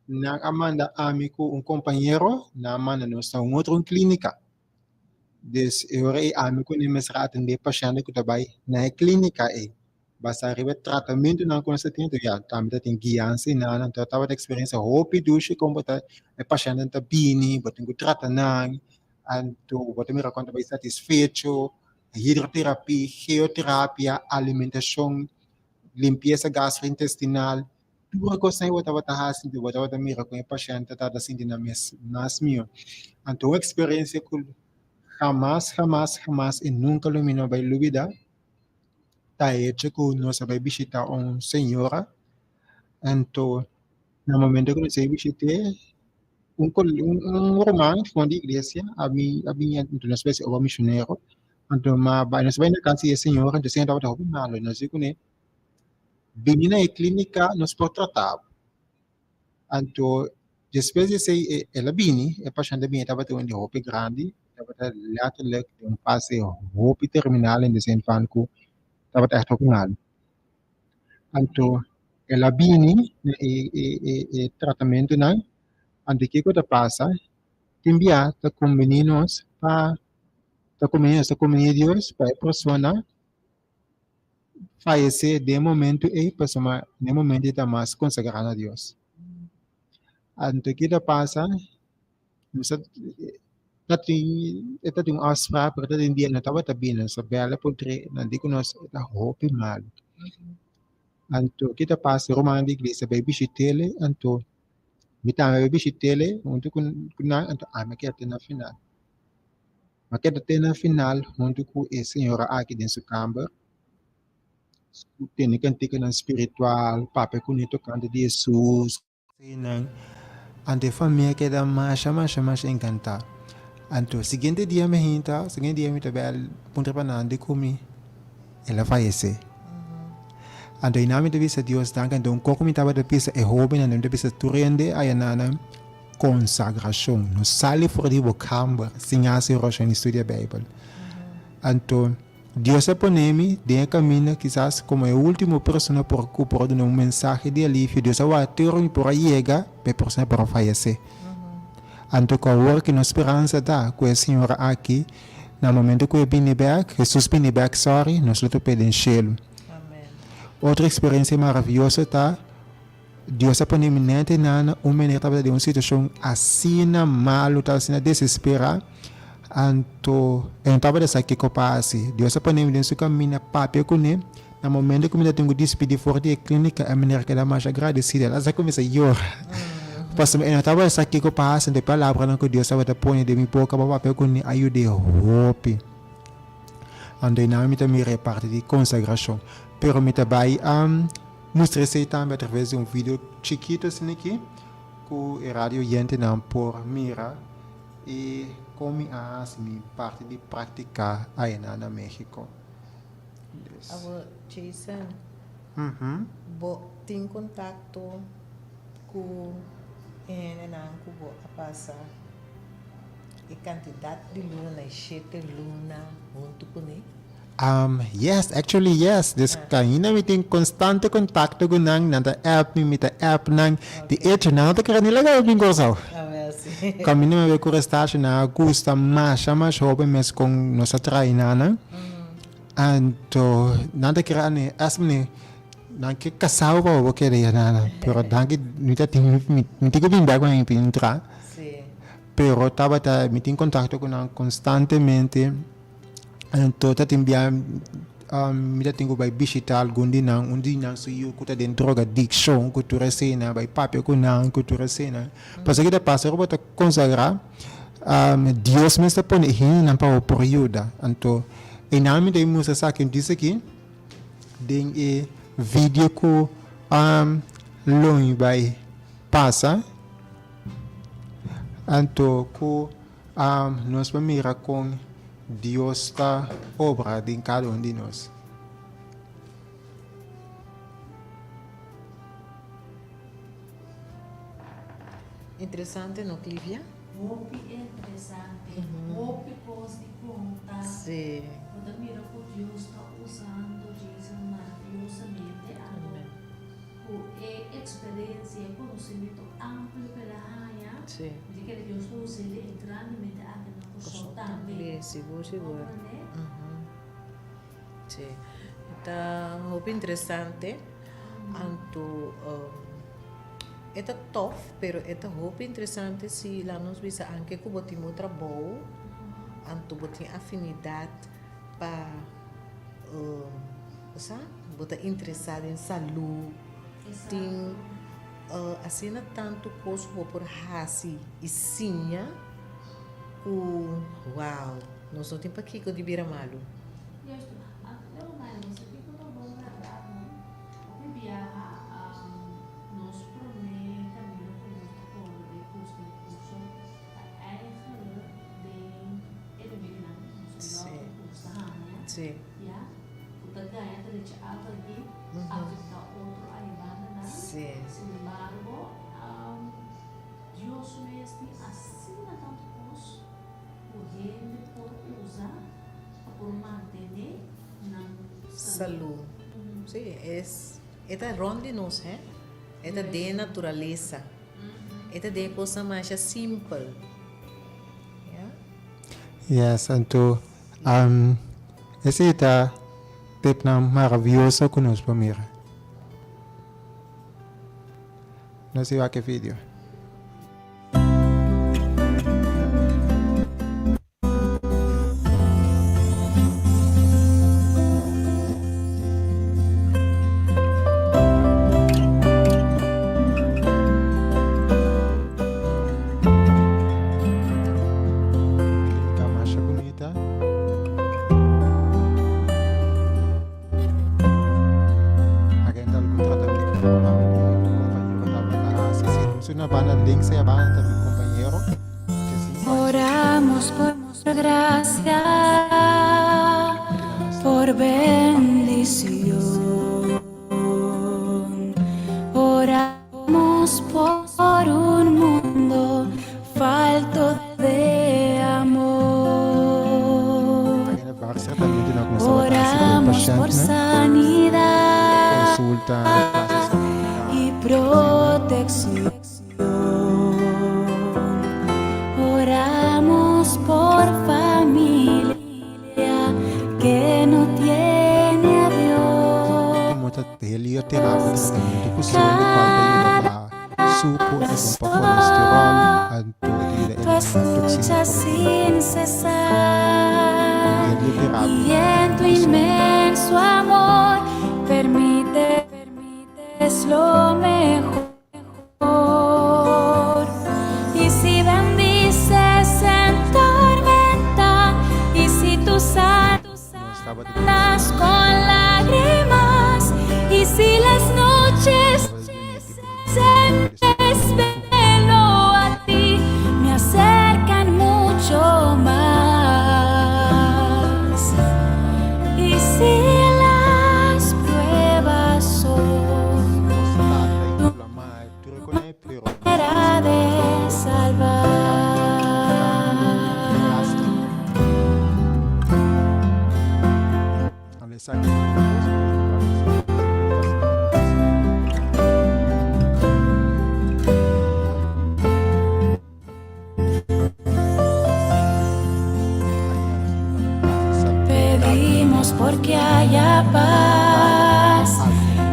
nan a manda ami ku un kompañero nan a manda nos na un otro klínika. Dus e ora ei ami ku nan mester a atendé pashènt ku ta bai na e klínika ei. Basá riba e tratamentunan ku nos ta tin, ya tambe ta tin guiansa i nan. Anto tabata eksperensia hopi dushi kon bo ta e pashèntnan ta bini, bo tin ku trata nan, anto bo ta mira kon ta bai satisfecho, hidroterapia, geoterapia, alimentashon, limpiesa gastrointestinal. Tur e kosnan ei bo tabata hasi, bo tabata mira kon e pashènt ta tabata sinti nan mes mas mihó. Anto un eksperensia ku hamas, hamas, hamas i nunka lo mi no bai lubida ta e hecho ku nos a bai bishita un señora, anto na momento ku nos a bishit'é un un ruman for di iglesia a bin a bin anto nos bai hasi obra mishonero, anto nos a bai na kas di e señora, anto e señora tabata hopi malo, nos di kuné Bini na e klínika nos por trata bo. Anto despues di esei el a bini, e pashènt a bini tabata un hende hopi grandi, tabata lèterlik den un fase hopi terminal den de zin van ku tabata ègt hopi malu. Anto el a bini na e e tratamentunan, anto kiko ta pasa? Tin bia ta kumbini nos pa ta kumbini nos ta kumbini Dios pa e persona fayesé den e momento ei pasobra den e momento ei ta mas konsagrá na Dios. Anto ki ta pasa nos ta ta tin e ta tin un afspraak pero ta tin dia no tabata bini nos a bèla por tres nan di ku nos e ta hopi malu. Anto ki ta pasa e rumannan di iglesia bai bishit'el anto mi tambe bai bishit'el huntu ku nan anto ami a keda te na final. Ma keda te na final huntu ku e señora aki den su kamber, tene kantikanan spiritual, papia kuné tokante di Hesus. Nan, anto e famia keda masha masha masha enkantá. Anto siguiente dia mi hinta, siguiente dia mi ta bai puntra pa nan di ku mi el a fayesé. Anto einan mi ta bisa Dios danki, anto un koko mi tabata bisa e hóbennan, mi ta bisa tur hende aya nan. Konsagrashon. No sali for di bo kamber sin hasi orashon i studia Beibel. Anto, Dios a pone mi den e kaminda kisas komo e último persona por ku por a duna un mensahe di alivio. Dios a wak te ora mi por a yega pa e persona por a fayesé. Anto ku awor ki nos speransa ta ku e señora aki na momento ku e bini bèk, Hesus bini bèk, sorry, nos lo top'é den shelu. Otro eksperensia maravioso ta. Dios a pone mi nèt einan un meneer tabata den un situashon asina malu, tabata asina desesperá, anto e no tabata sa kiko pa hasi. Dios a pone mi den su kaminda papia kuné. Na momento ku mi ta tin ku dispidí for di e klínika, e meneer keda masha agradesido, el hasta kuminsá yora. Pasobra e no tabata sa kiko pa hasi, anto e palabranan ku Dios tabata pone den mi boka pa papia kuné a yud'é hopi. Anto einan mi ta mira e parti di konsagrashon. Pero mi ta bai Mustra esei tambe atraves di un video chikito asina aki ku e radio oyentenan por mira i kon mi a hasi mi parti di praktiká ayina na Mexico. Dus. Awor Jason, bo tin kontakto ku e hendenan ku bo a pasa e kantidat di luna, na e shete luna huntu kuné? Um, yes, actually yes. Dus kaina mi tin constante contacto ku nan, nan ta app mi, mi ta app nan. Di hecho, nan no ta kere ni laga mi bin Kòrsou. Kaminda mi a bai ku Restacio, nan a gusta masha masha hopi mes kon nos a traha nan. Anto nan ta kere ane, as mane, nan ke kasá bo pa bo kere ya nana. Pero danki mi ta tin, mi tin ku bin bèk pa mi pintra. Pero tabata, mi tin contacto ku nan constantemente. Anto ta tin bia mi ta tin ku bai bishita algun di nan, un di nan su yu ku ta den drogadikshon ku tur esei bai papia ku nan ku tur esei. Pasobra ki ta pasa ora bo ta konsagrá Dios mes ta pone e hendenan pa bo por yuda. Anto einan mi ta mustra esaki un disaki den e video ku Lony bai pasa. Anto ku Nos por mira kon Dios ta obra den kada un di nos. Interesante no Clivia? Hopi interesante, hopi kos di konta. Sí. Bo ta mira ku Dios ta usando Jason maraviyosamente anto ku e eksperensia, e konosementu amplio ku el a haña. Sí. Mi ta kere Dios ta us'é grandemente aki na Kòrsou tambe. Sigur, sigur. Sí. Ta hopi interesante. Anto e ta tof, pero e ta hopi interesante si laat nos bisa anke ku bo tin bo trabou, anto bo tin afinidat pa sa, bo ta interesá den salú, tin. Asina tantu kos ku bo por hasi i siña ku wow, nos no tin pakiko di bira malu. Justo. Anto Leonai, nos a kiko ta bon bèrdat no? Hopi biaha nos promé kaminda ku nos ta kore bai buska e kurso ta eigenlijk den e remedinan ku nos a dòkter ku nos ta haña. Ya. Ku ta gaña derecha algu aki afektá otro ayudantenan. Sin embargo, Dios mes tin asina tantu kos ku hende por usa pa por mantené nan salú. Sí, es, e ta rònt di nos, hè. E ta den e naturalesa. E ta den e kosnan masha simpel. Ya. Yes, anto Esei ta tepnan maravioso ku nos por mira. Nos a wak e video. Clínica masha bunita. Agenda algun tratamiento cu mi compañero tabata haci. Si una banda links ey abanda ta mi compañero. Oramos por gracia, por bendición. Oramos por un mundo falto de amor. Oramos por sanidad y protección. Oramos por familia que no tiene a Dios. Como ta helioterapia tratamiento cu sol lo cual ta yuda baha sucu, e ta bon pa colesterol, anto e ta yuda elimina toxina for di Helioterapia tratamiento cu sol. Y si bendices en tormenta, y si tú sanas con lágrimas, y si las noches se desvelo a ti, me acercan mucho más. Y si las pruebas son porque haya paz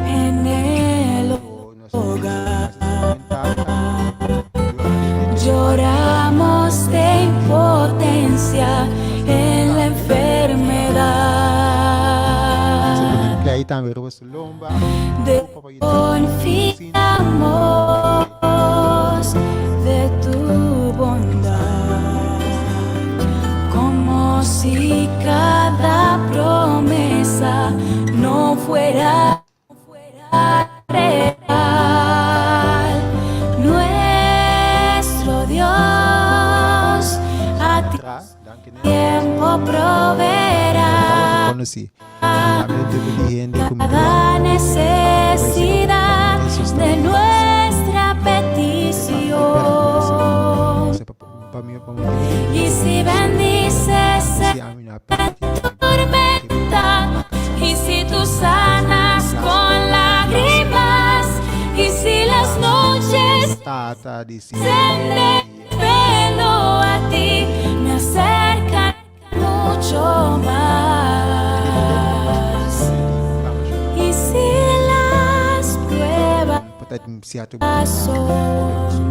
en el hogar. Lloramos de impotencia en la enfermedad. Desconfiamos de tu bondad, como si cada promesa no fuera real. Nuestro Dios a tiempo proveerá cada necesidad de nuestra petición. Y si bendices en tormenta, y si tú sanas con lágrimas, y si las noches se desvelo a ti me acercan mucho más. Y si las pruebas son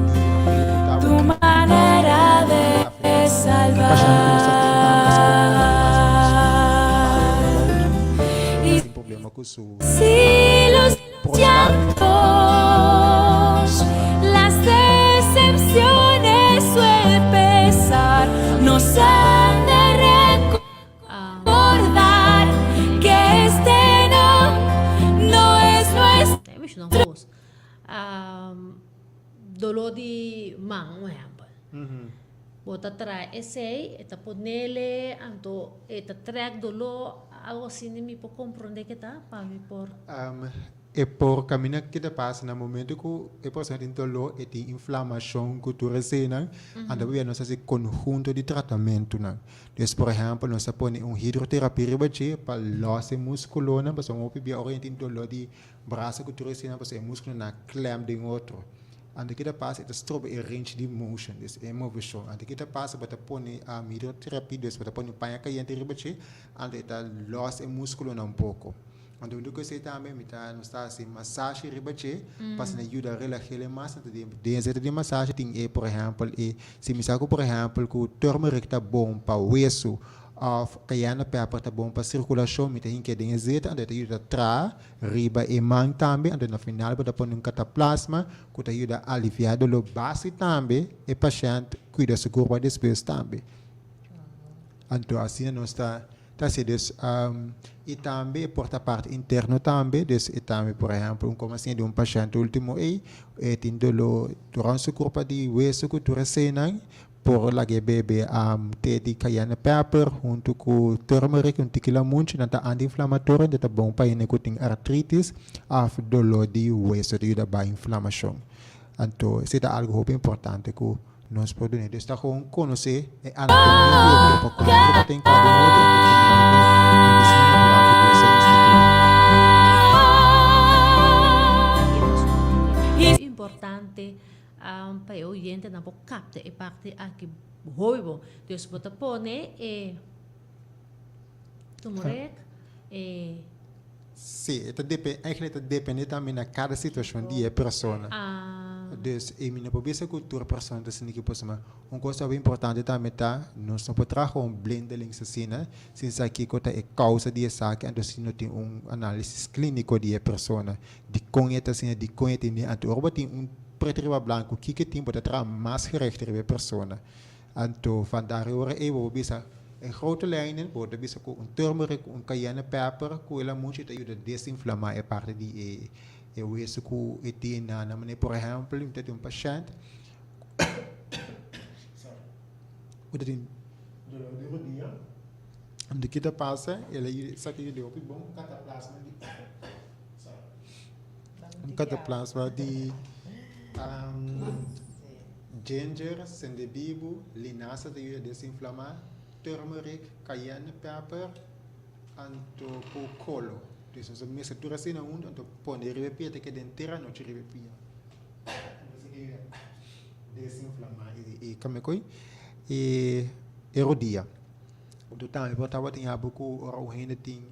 tu manera de salvar. Y si los llantos, las decepciones o el pesar nos han de recordar que este no, no es nuestro. Tem bicho não gosto. Dolor di man, un ehempel. Bo ta traha esey, e ta ponele, anto e ta trek dolor, algo asina mi por comprende ke ta pa mi por. E por caminda ke ta pasa na momento cu e persona tin dolor e tin inflamacion cu tur eseynan, anto pabia nos haci conhunto di tratamentonan. Dus por ehempel nos ta pone un hidroterapia riba dje pa los e musculonan pasobra hopi bia ora tin dolor di brasa cu tur eseynan pasobra e musculonan a klem den otro. Anto ke ta pasa e ta stroba e range di motion, dus e moveshon. Anto ke ta pasa bo ta pone hidroterapia, dus bo ta pone paña kayente riba dje, anto e ta lòs e muskulonan un poko. Anto huntu ku esei tambe mi ta nos ta hasi masashi riba dje pa asina yuda relah'é mas. Anto den den esei di masashi tin e por ehèmpel e si mi sa ku por ehèmpel ku turmeric ta bon pa wesu òf cayenne pepper ta bon pa sirkulashon mi ta hink'é den e zeta anto e ta yuda traha Riba e man tambe, anto na final bo ta pone un kataplasma ku ta yuda aliviá doló basi tambe e pashènt kuida su kurpa despues tambe. Anto asina nos ta ta hasi dus i tambe e por ta parti interno tambe dus e tambe por ehèmpel un koma asina di un pashènt ultimo ei e tin doló rònt su kurpa di weso ku tur eseinan Por laga e bebe te di cayenne pepper hunto cu turmeric y un tiki lamunchi, nan ta anti-inflamatorio, nan ta bon pa hende cu tin artritis of dolor di hueso, ta yuda baha inflamacion. Anto esey ta algo hopi importante cu nos por duna. Dus ta gewoon conoce e anatomia di e cuerpo, con e cuerpo ta encarga un otro y con e medicina natural cu Dios a institui. Importante Pa e oyentenan por kapta e parti aki hopi bon. Dus bo ta pone e tumorek, e. Sí, e ta depe, eigenlijk e ta depende tambe na kada situashon di e persona. Dus e mi no por bisa ku tur persona ta sinti ki por suma. Un kos hopi importante tambe ta, nos no por traha un blindelings asina sin sa kiko ta e kousa di esaki, anto si no tin un análisis klíniko di e persona. Dikon e ta asina, dikon e tin di. Anto ora bo tin un pretu riba blanku kiko e tin bo ta traha mas gericht riba e persona. Anto van daar e ora ei bo por bisa en grote lijnen bo ta bisa ku un turmeric ku un cayenne pepper ku e lamunchi ta yuda desinflama e parti di e e wesu ku e tin na na manera por ehempel mi ta tin un pashent ku ta tin dolor di rodia anto kita pasa el a yuda esaki a yuda hopi bon kataplasma di. Un kataplasma di ginger, sendebibu, linasa ta yuda desinflamá, turmeric, cayenne pepper, anto ku kolo. Dus nos a mezcla tur asina huntu anto pone riba e pia ta keda henter anochi riba e pia. Esaki ta yuda desinflamá e kame e rodia. Anto tambe por tabatin abo ku ora un hende tin.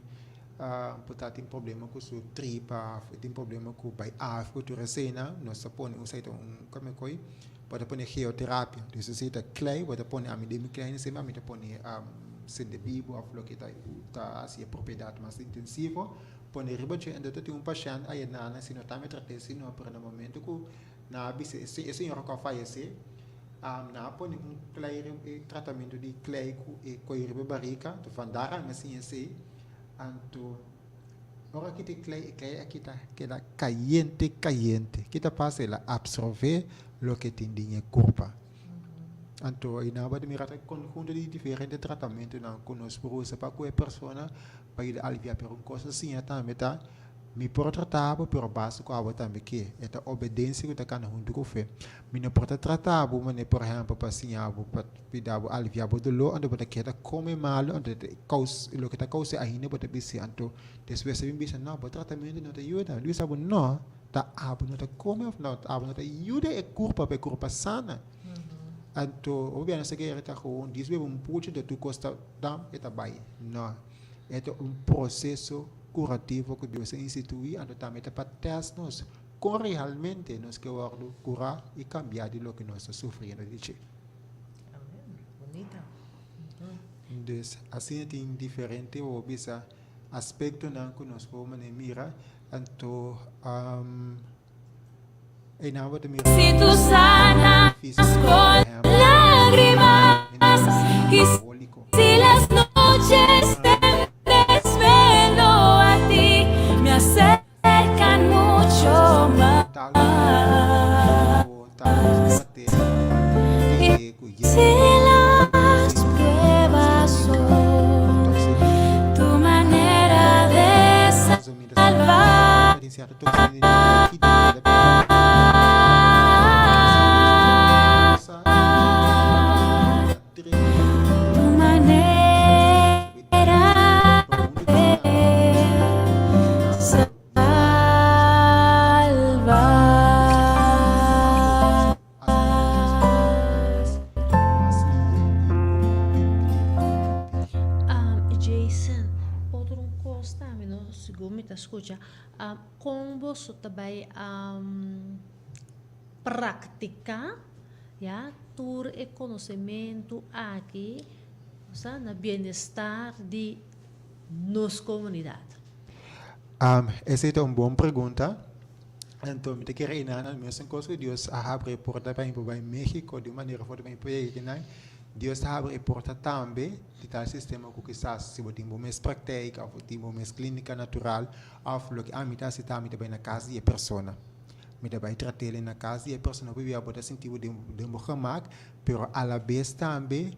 Por ta tin problema ku su tripa of e tin problema ku bai af ku tur esena, nos ta pone un saita un kome koi, bo ta pone geoterapia. Dus esei ta klei, bo ta pone ami den mi klei semper ami ta pone sende bibu of loke ta ta hasi e propiedat mas intensivo, pone riba dje. Enton ta tin un pashènt ayenana si no ta mi trat'é si no, pero na momento ku nan a bisa e señora ku a fayesé, nan a pone un klei riba e tratamentu di klei ku e koi riba e barika, enton vandaar ami a siña esei. Anto ora ki ta klei, e klei aki ta keda kayente kayente. Ki ta pasa? El a absorbe loke tin den e kurpa. Anto ei nan bo ta mira ta konhunto di diferente tratamentunan ku nos por usa pa ku e persona pa yuda alivia. Pero un kos a siña tambe ta, mi por trata bo pero basta ku abo tambe ke. E ta obedensia ku ta kana huntu ku fe. Mi no por ta trata bo manera por ehèmpel pa siña bo pa Pida bo alivia bo doló, anto bo ta keda kome malu, anto ta kous loke ta kous'é ainda bo ta bis'é. Anto despues ta bin bisa, no, bo tratamentu no ta yuda. Mi bisa bo, no, ta abo no ta kome òf no, abo no ta yuda e kurpa pa e kurpa sana. Anto hopi bia nos ta kere ta gewoon djis bebe un puchi anto tur kos ta dam e ta bai. No, e ta un proseso kurativo ku Dios a instituí, anto tambe ta pa tèst nos kon realmente nos ke wòrdu kurá i kambiá di loke nos ta sufriendo di dje. Amen. Bunita. Dus asina tin diferente bo bisa aspectonan cu nos por mane mira anto eynan bo ta mira Si tu sanas fisico con por ehempel lágrimas y simbolico. si las noches te desvelo a ti me acercan mucho más. Y si las pruebas son tu manera de salvar. Tu manera de salvar. Jason, otro un kos tambe no, segun mi ta skucha, kon boso ta bai praktiká ya tur e konosementu aki, osea na bienestar di nos komunidat? Esei ta un bon pregunta. Anto mi ta kere inana mesun kos ku Dios a habri e porta pa mi por bai Mexico di un manera of otro pa mi por yega kinan, Dios ta habri e porta tambe di tal sistema ku kisas si bo tin bo mes praktijk of bo tin bo mes klinika natural of loke ami ta hasi ta mi ta bai na kas di e persona. Mi ta bai trat'el na kas di e persona pabia bo ta sinti bo den bo gemak pero alabes tambe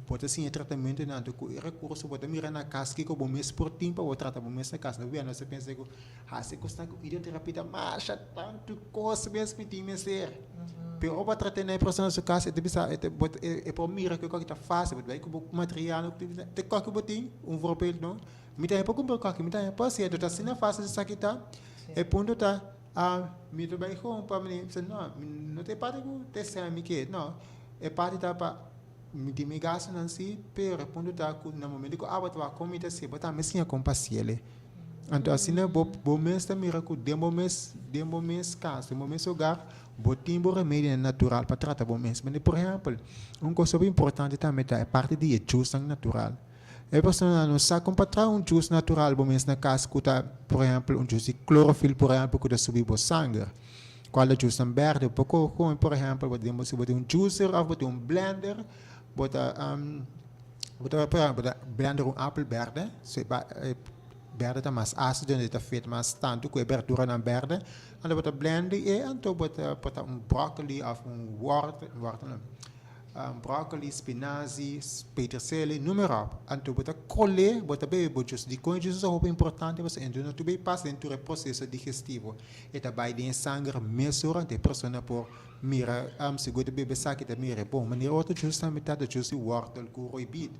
Bo ta siña tratamentunan anto ku e rekurso bo ta mira na kas kiko bo mes por tin pa bo trata bo mes na kas. No bia nos ta pensa ku hasi kos nan ku videoterapia ta masha tantu kos mes mi tin mester. Pero ora bo a trata na e persona su kas e ta bisa e ta bo e por mira ku e koki ta fásil bo ta bai ku bo material te koki bo tin un voorbeeld no mi tambe por kumpra koki mi tambe por hasi anto ta asina fásil esaki ta e punto ta mi ta bai gewoon pa mi bisa no mi no ta e parti ku ta esei mi ke no. E parti ta pa mi tin mi gastunan si, pero e punto ta ku na momento ku abo ta wak kon mi ta hasié, bo tambe siña kon pa hasiel. Anto asina bo bo mes ta mira ku den bo mes den bo mes kas, den bo mes hogar, bo tin bo remedionan natural pa trata bo mes. Manera por ehèmpel, un kos hopi importante tambe ta e parti di e jusnan natural. E personanan no sa kon pa traha un jus natural bo mes na kas ku ta por ehèmpel un jus di klorofil por ehèmpel ku ta subi bo sanger. Cual ta juice nan berde bo por coge por ehempel bo tin si bo tin un juicer of bo tin un blender bo ta bo ta por ehempel bo ta blender un apel berde si e berde ta mas acido e ta fit mas tanto cu e berduranan berde anto bo ta blende e anto bo ta por ta un broccoli of un wortel wortel no Broccoli, spinazi, peterselie, noem maar op. Anto bo ta kole, bo ta bebe bo juice. Dikon e juice ta hopi importante? Pasobra e no tur bay pasa den tur e proseso digestivo. E ta bay den e sanger mesora, anto e persona por mira, si bo ta bebe esaki ta mira e bon. Manera otro juice tambe ta, ta juice di wortel ku roibit.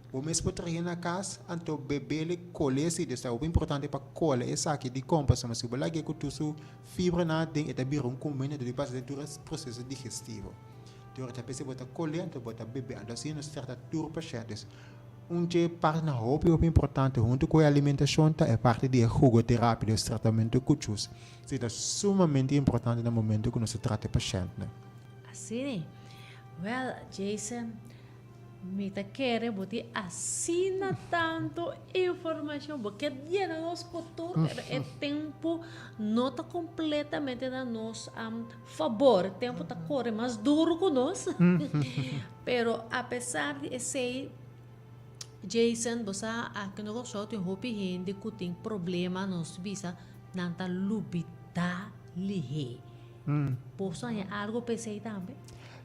Bo mes por trahe na kas, anto bebele, kole si. Dus ta hopi importante pa kole esaki. Dikon? Pasobra si bo lag'e ku tur su fibranan aden, e ta bira un kumina, anto ta pasa den tur e proseso digestivo. Dor ta p'esei bo ta kole anto bo ta bebe. Anto asina nos trata tur pashèntes. Un dje partinan hopi hopi importante huntu ku e alimentashon ta e parti di e jugoterapia, dus tratamentu ku jus. Esei ta sumamente importante na momento ku nos ta trata e pashèntnan. Asina. Wèl, Jason, mi ta kere bo tin asina tantu informashon. Bo ke yena nos ku tur, pero e tempu no ta kompletamente na nos fabor. E tempu ta kore mas duru ku nos. Pero apesar di esei, Jason, bo sa aki na Kòrsou tin hopi hende ku tin problema, nos bisa nan ta lubidá lihé. Bo sa haña algu pa esei tambe?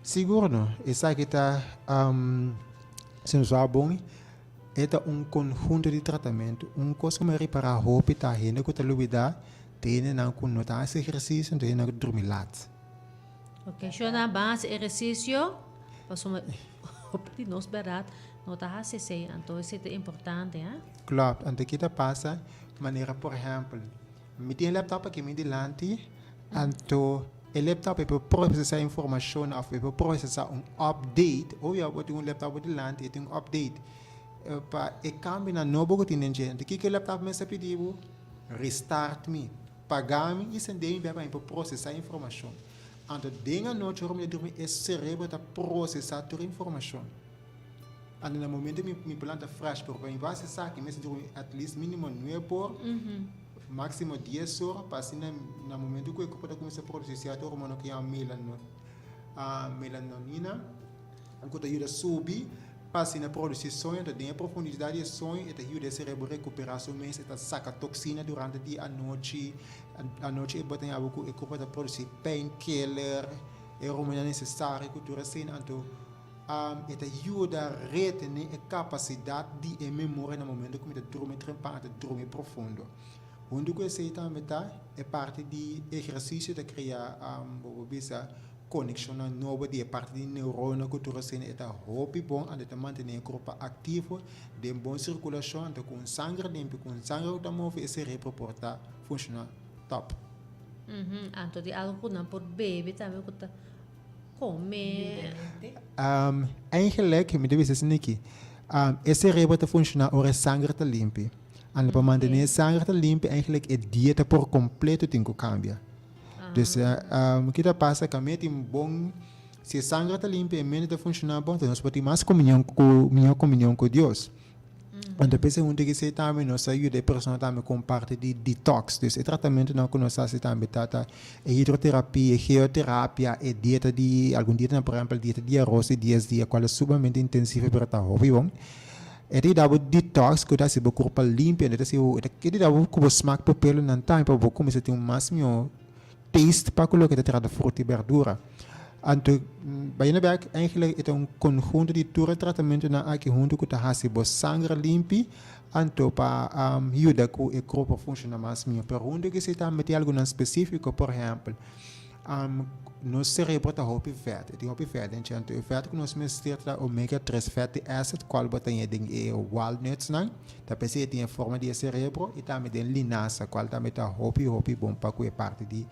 Sigur no. Esaki ta, si nos wak bon, e ta un konhunto di tratamentu. Un kos ku mi a ripará hopi ta hende ku ta lubidá ta hendenan ku no ta hasi ehersisio, ta hendenan ku ta drumi lat. Ok, shona ban hasi ehersisio pasobra hopi di nos bèrdat no ta hasi esei, anto esei ta importante ha. Klopt, anto ki ta pasa manera por ehèmpel mi tin e laptop aki mi dilanti anto e laptop e por prosesá informashon òf e por prosesá un update, obi bo tin un laptop bo dilanti e tin un update pa e kambionan nobo ku tin den dje, anto kiko e laptop mester pidi bo? Restart mi. Paga mi i sende mi bek pa mi por prosesá informashon. Anto den anochi ora mi ta durmi e serebro ta prosesá tur informashon. Anto na momento mi mi por lanta fresh pero pa mi por hasi esaki mi mester durmi at least minimo nuebe or maximo dies or pa asina na momento ku e kurpo ta kuminsá produsí sierto hormona ku yama melanonina ku ta yuda subi Pa asina produsí soño ta den e profundidat di e soño e ta yuda e serebro rekuperá su mes, e ta saka toksina durante di anochi, anochi e bo ta yama ku e kurpo ta produsí painkiller, e hormona nesesario ku tur asina, anto e ta yuda retené e kapasidat di e memoria na momento ku mi ta drumi trempan, e ta drumi profundo. Huntu ku esei tambe ta e parti di ehersisio ta krea bo por bisa Konekshonnan nobo di e parti di neurona ku tur asina e ta hopi bon anto e ta mantené e kurpa aktivo den bon sirkulashon anto ku un sanger limpi ku un sanger ku ta move e serebro por ta funshoná tòp. Anto di algu ku nan por bebe tambe ku ta kome. Eigenlik mi ta bisa esei aki e serebro ta funshoná ora e sanger ta limpi anto pa mantené e sanger ta limpi eigenlik e dieta por kompleto tin ku kambia. Dus ki ta pasa ka mi tin bon, si e sanger ta limpia e mente ta funshoná bon, entonces nos por tin mas komunion ku, mihó komunion ku Dios. Anto p'esei huntu ku esei tambe nos ta yuda e persona tambe kon parti di detox. Dus e tratamentunan ku nos ta hasi tambe ta ta e hidroterapia, e geoterapia, e dieta di, algun dietanan por ehèmpel dieta di aros di dies dia kual ta sumamente intensivo pero ta hopi bon. E ta yuda bo detox ku ta hasi bo kurpa limpio, e ta hasi bo, e ta yuda bo ku bo smak pupelonan tambe pa bo kuminsá tin un mas mihó taste pa ku loke ta trata fruta i berdura. Anto bayendo bek eigenlijk e ta un konhunto di tur e tratamentunan aki huntu ku ta hasi bo sanger limpi anto pa yuda ku e kurpa funshoná mas mihó. Pero huntu ku esei tambe tin algunan spesífiko, por ehèmpel, Nos cerebro ta hopi vet, e tin hopi vet den dje, anto e vet ku nos mester ta omega tres fatty acid kual bo ta haña den e walnuts nan, ta p'esei e tin e forma di e cerebro i tambe den linasa kual tambe ta hopi hopi bon pa ku e parti di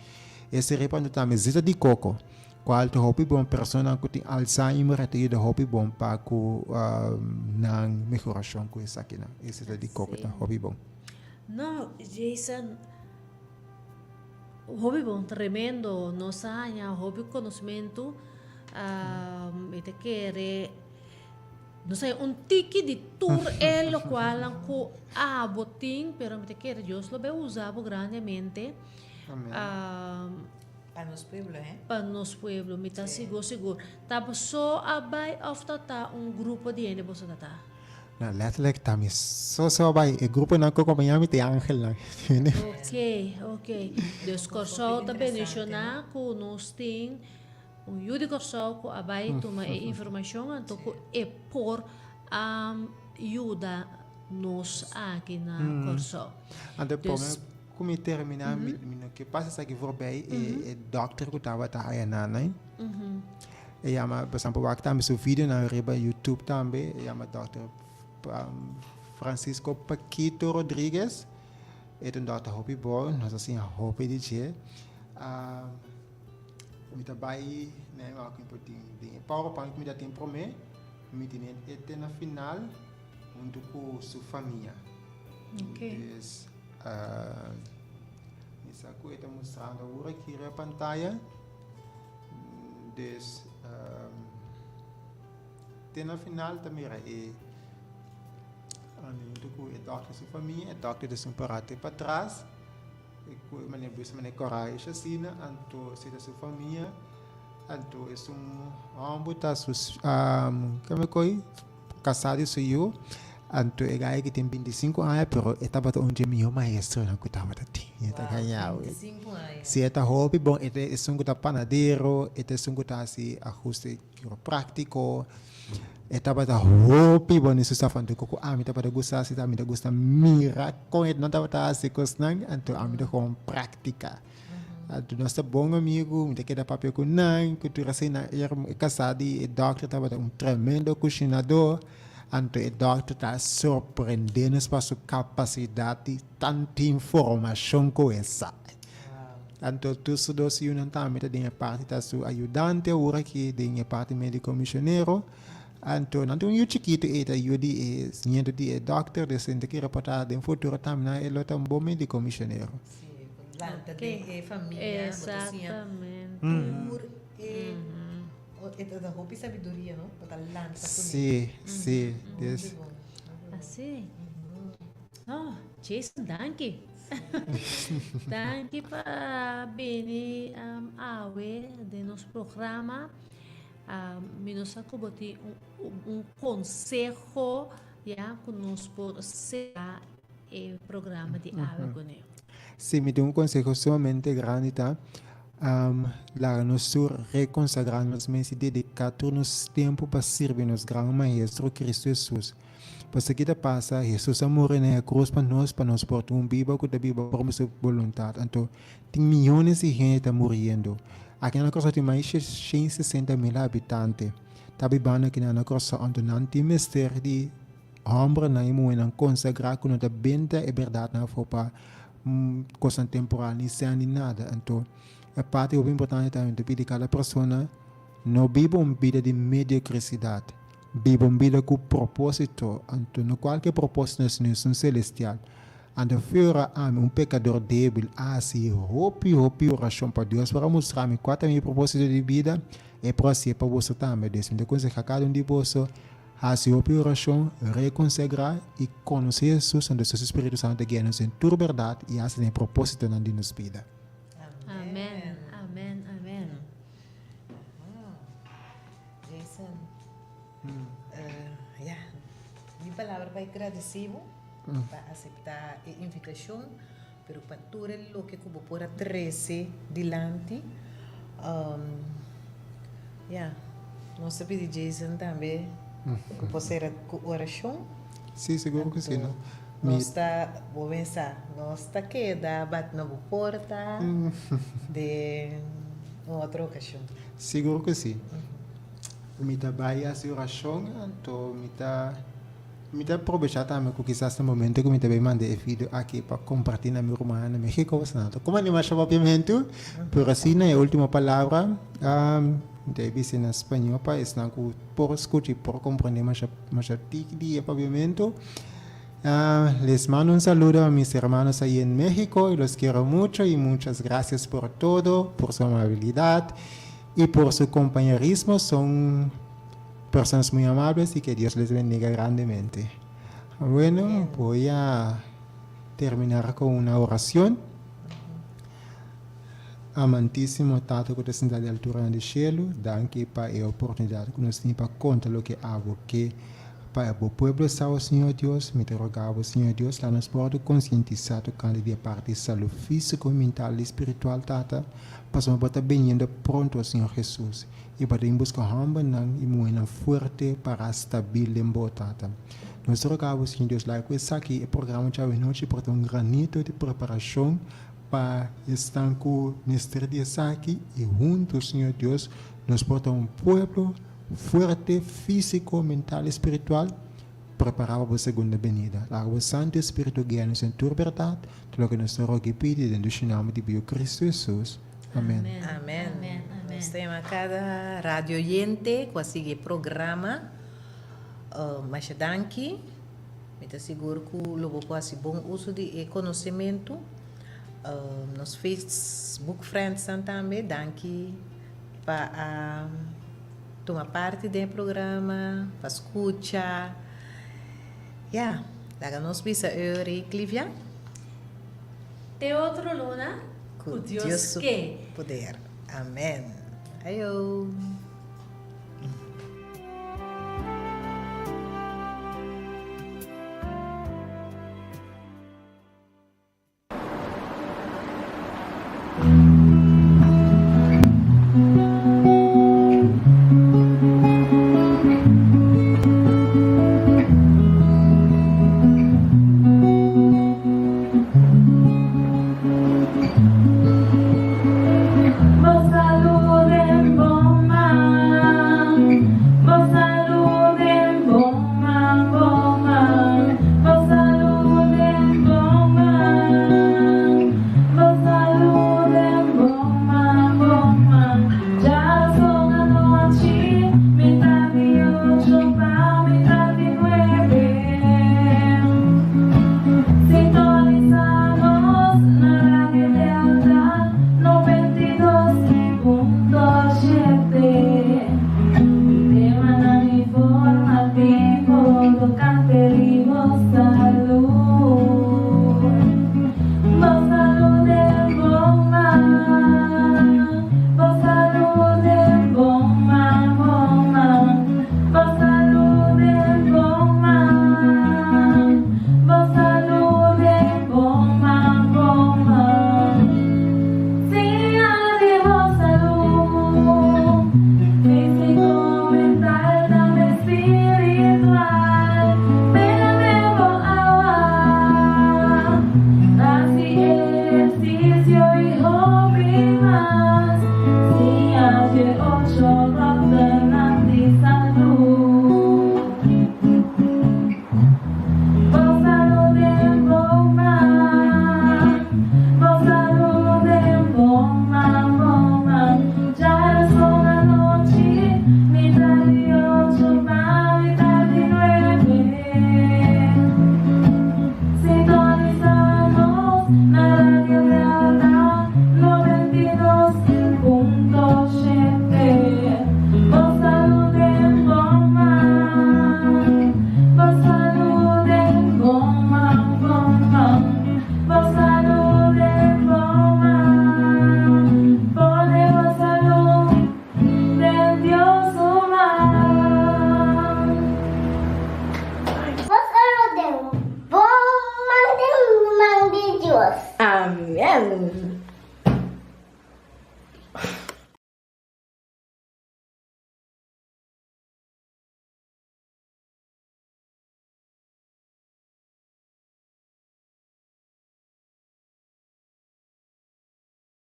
e cerebro, anto tambe zeta di koko kual ta hopi bon personanan ku tin alzheimer e ta yuda hopi bon pa ku nan mehorashon ku esakinan, e zeta di koko ta hopi bon. No, Jason. Hopi bon, tremendo. Nos a haña hopi konosmentu. Mi ta kere nos a haña un tiki di tur e lokualnan ku abo tin, pero mi ta kere Dios lo bai usa bo grandemente. Pa nos pueblo, he? Pa nos pueblo, mi ta sigur sigur. Ta bo so a bai òf ta ta un grupo di hende boso ta ta? No, letterlijk ta mi so so bai. E gruponan ku kompañá mi ta e angelnan. Ok, ok. Dus Kòrsou ta bendishoná ku nos tin un yu di Kòrsou ku a bai tuma e informashon anto ku e por a yuda nos aki na Kòrsou. Anto promé ku mi terminá mi no ke pasa esaki voorbij e dòkter ku tabata aya nanai. E yama, boso por wak tambe su videonan riba YouTube tambe, e yama Dòkter Francisco Paquito Rodriguez. E ta un dòkter hopi bon, nos a siña hopi di dje. Mi ta bai na e wak mi por tin den e PowerPoint ku mi ta tin promé, mi tene e te na final. Huntu ku su famia. Dus mi sa ku e ta mustrando awor aki riba pantaya. Dus te na final ta mira e huntu ku e dòkter su famia. E dòkter ta sun pará te patras. E ku e manera bisa manera korashi asina. Anto si ta su famia. Anto esun hòmber ta su keme koi? Kasá di su yu, anto e gaya ki tin bintisinko aña, pero e tabata un dje mihó maestronan ku tabata tin. E ta gaña awe. Si e ta hopi bon, e ta esun ku ta panadero, e ta esun ku ta hasi ahuste kiropráktiko. E tabata hopi bon den su staf, anto ku ami tabata gusta hasi, ami ta gusta mira kon e nan tabata hasi kosnan, anto ami ta kon práktika. Anto nos ta bon amigu, mi ta keda papia ku nan, ku tur asina. E kasá di e dòkter tabata un tremendo kushinadó, anto e dòkter ta sorprendé nos pa su kapasidat di tantu informashon ku e sa. Anto tur su dos yunan tambe ta den e parti, ta su ayudante awor aki den e parti médiko mishonero. Anto nan tin un yu chikitu, e ta yu di e nieto di e dòkter, dus nan ta kere por ta den futuro tambe nan e lo ta un bon médiko mishonero. Sí, lanta den e famia, bo ta siña tur e, e ta da hopi sabiduria, no? Bo ta lanta kuné. Sí, sí. Des. Así. Oh, Jason, danki. Danki pa bini awe den nos programa. Mi no sa ku bo tin un konseho ya ku nos por sera e programa di awe kuné. Sí, mi tin un konseho sumamente grandi ta, laga nos tur rekonsagrá nos mes i dediká tur nos tempu pa sirbi nos Gran Maestro, Kristu Hesus. Pasobra ki ta pasa, Hesus a muri na e krus pa nos, pa nos por tin un biba ku ta biba konforme su boluntat. Anto, tin miyones di hende ta muriendo. Aki na Kòrsou tin mas di 160.000 habitante ta bibando aki na Kòrsou, anto nan tin mester di Hòmbernan i muhénan konsagrá ku no ta benta e bèrdatnan afó pa kosnan temporal ni sèn ni nada. Anto, e parti hopi importante ta mi ta pidi kada persona no biba un bida di mediokrisidat, biba un bida ku propósito. Anto, no kualke propósito sino esun selestial. Anto fiora ami, un pekador débil, a hasi hopi, hopi orashon pa Dios por a mustra mi kua ta mi propósito di bida, e por hasié pa boso tambe. Des mi ta konsehá kada un di boso, Hasi hopi orashon, rekonsagrá i konosé Hesus, anto su Spiritu Santu ta guia nos den tur bèrdat i hasta den e propósitonan di nos bida. Amen, amen, amen. Jason, ya, mi palabra pa e gradisí bo pa aseptá e invitashon, pero pa tur e loke ku bo por a trese dilanti. Ya, nos ta pidi Jason tambe ku por sera ku orashon. Sí, sigur ku sí. Anto nos ta, bo pensa, nos ta keda bat na bo porta den un otro okashon. Sigur ku sí. Mi ta bai hasi orashon, anto mi ta. Mi ta aprovechá tambe ku kisas na momento ku mi ta bai manda e video aki pa kompartí na mi rumannan na Mexico, pasobra nan ta kuma ni masha papiamentu, pero asina e último palabra mi ta bisa na spañó pa esnan ku por skucha i por komprendé masha masha tiki di e papiamentu. Les mando un saludo a mis hermanos ahí en Mexico y los quiero mucho y muchas gracias por todo, por su amabilidad y por su compañerismo, son Personas muy amables y que Dios les bendiga grandemente. Bueno, voy a terminar con una oración. Amantísimo Tata ku ta sinta di alturanan di shelu, danki pa e oportunidat ku nos tin pa konta loke abo ke pa bo pueblo sa, o Señor Dios. Mi ta roga bo, Señor Dios, laat nos wòrdu konsientisá tokante di e parti salú físiko, mental i spiritual, Tata, pasobra bo ta biniendo pronto, o Señor Hesus. I bo ta bin buska hòmbernan i muhénan fuerte pará stabil den bo, Tata. Nos ta roga bo, Señor Dios, laga ku esaki, e programa djawe nochi por ta un granito di preparashon pa esnan ku mester di esaki, i huntu, Señor Dios, nos por ta un pueblo fuerte, físiko, mental i spiritual, prepará pa bo segunda benida. Laga bo Santu Espíritu guia nos den tur bèrdat, tur loke nos ta roga i pidi den dushi nòmber di bo Yu Kristu Hesus. Amen. Amen. Nos ta yama kada radio oyente ku a sigui e programa. Masha danki. Mi ta sigur ku lo bo por hasi bon uso di e konosementu. Nos Facebook friendsnan tambe, danki pa a tuma parti den e programa, pa skucha. Ya, laga nos bisa Eury, Clivia. Te otro luna, ku Dios ke. Poder. Amen. Ayo.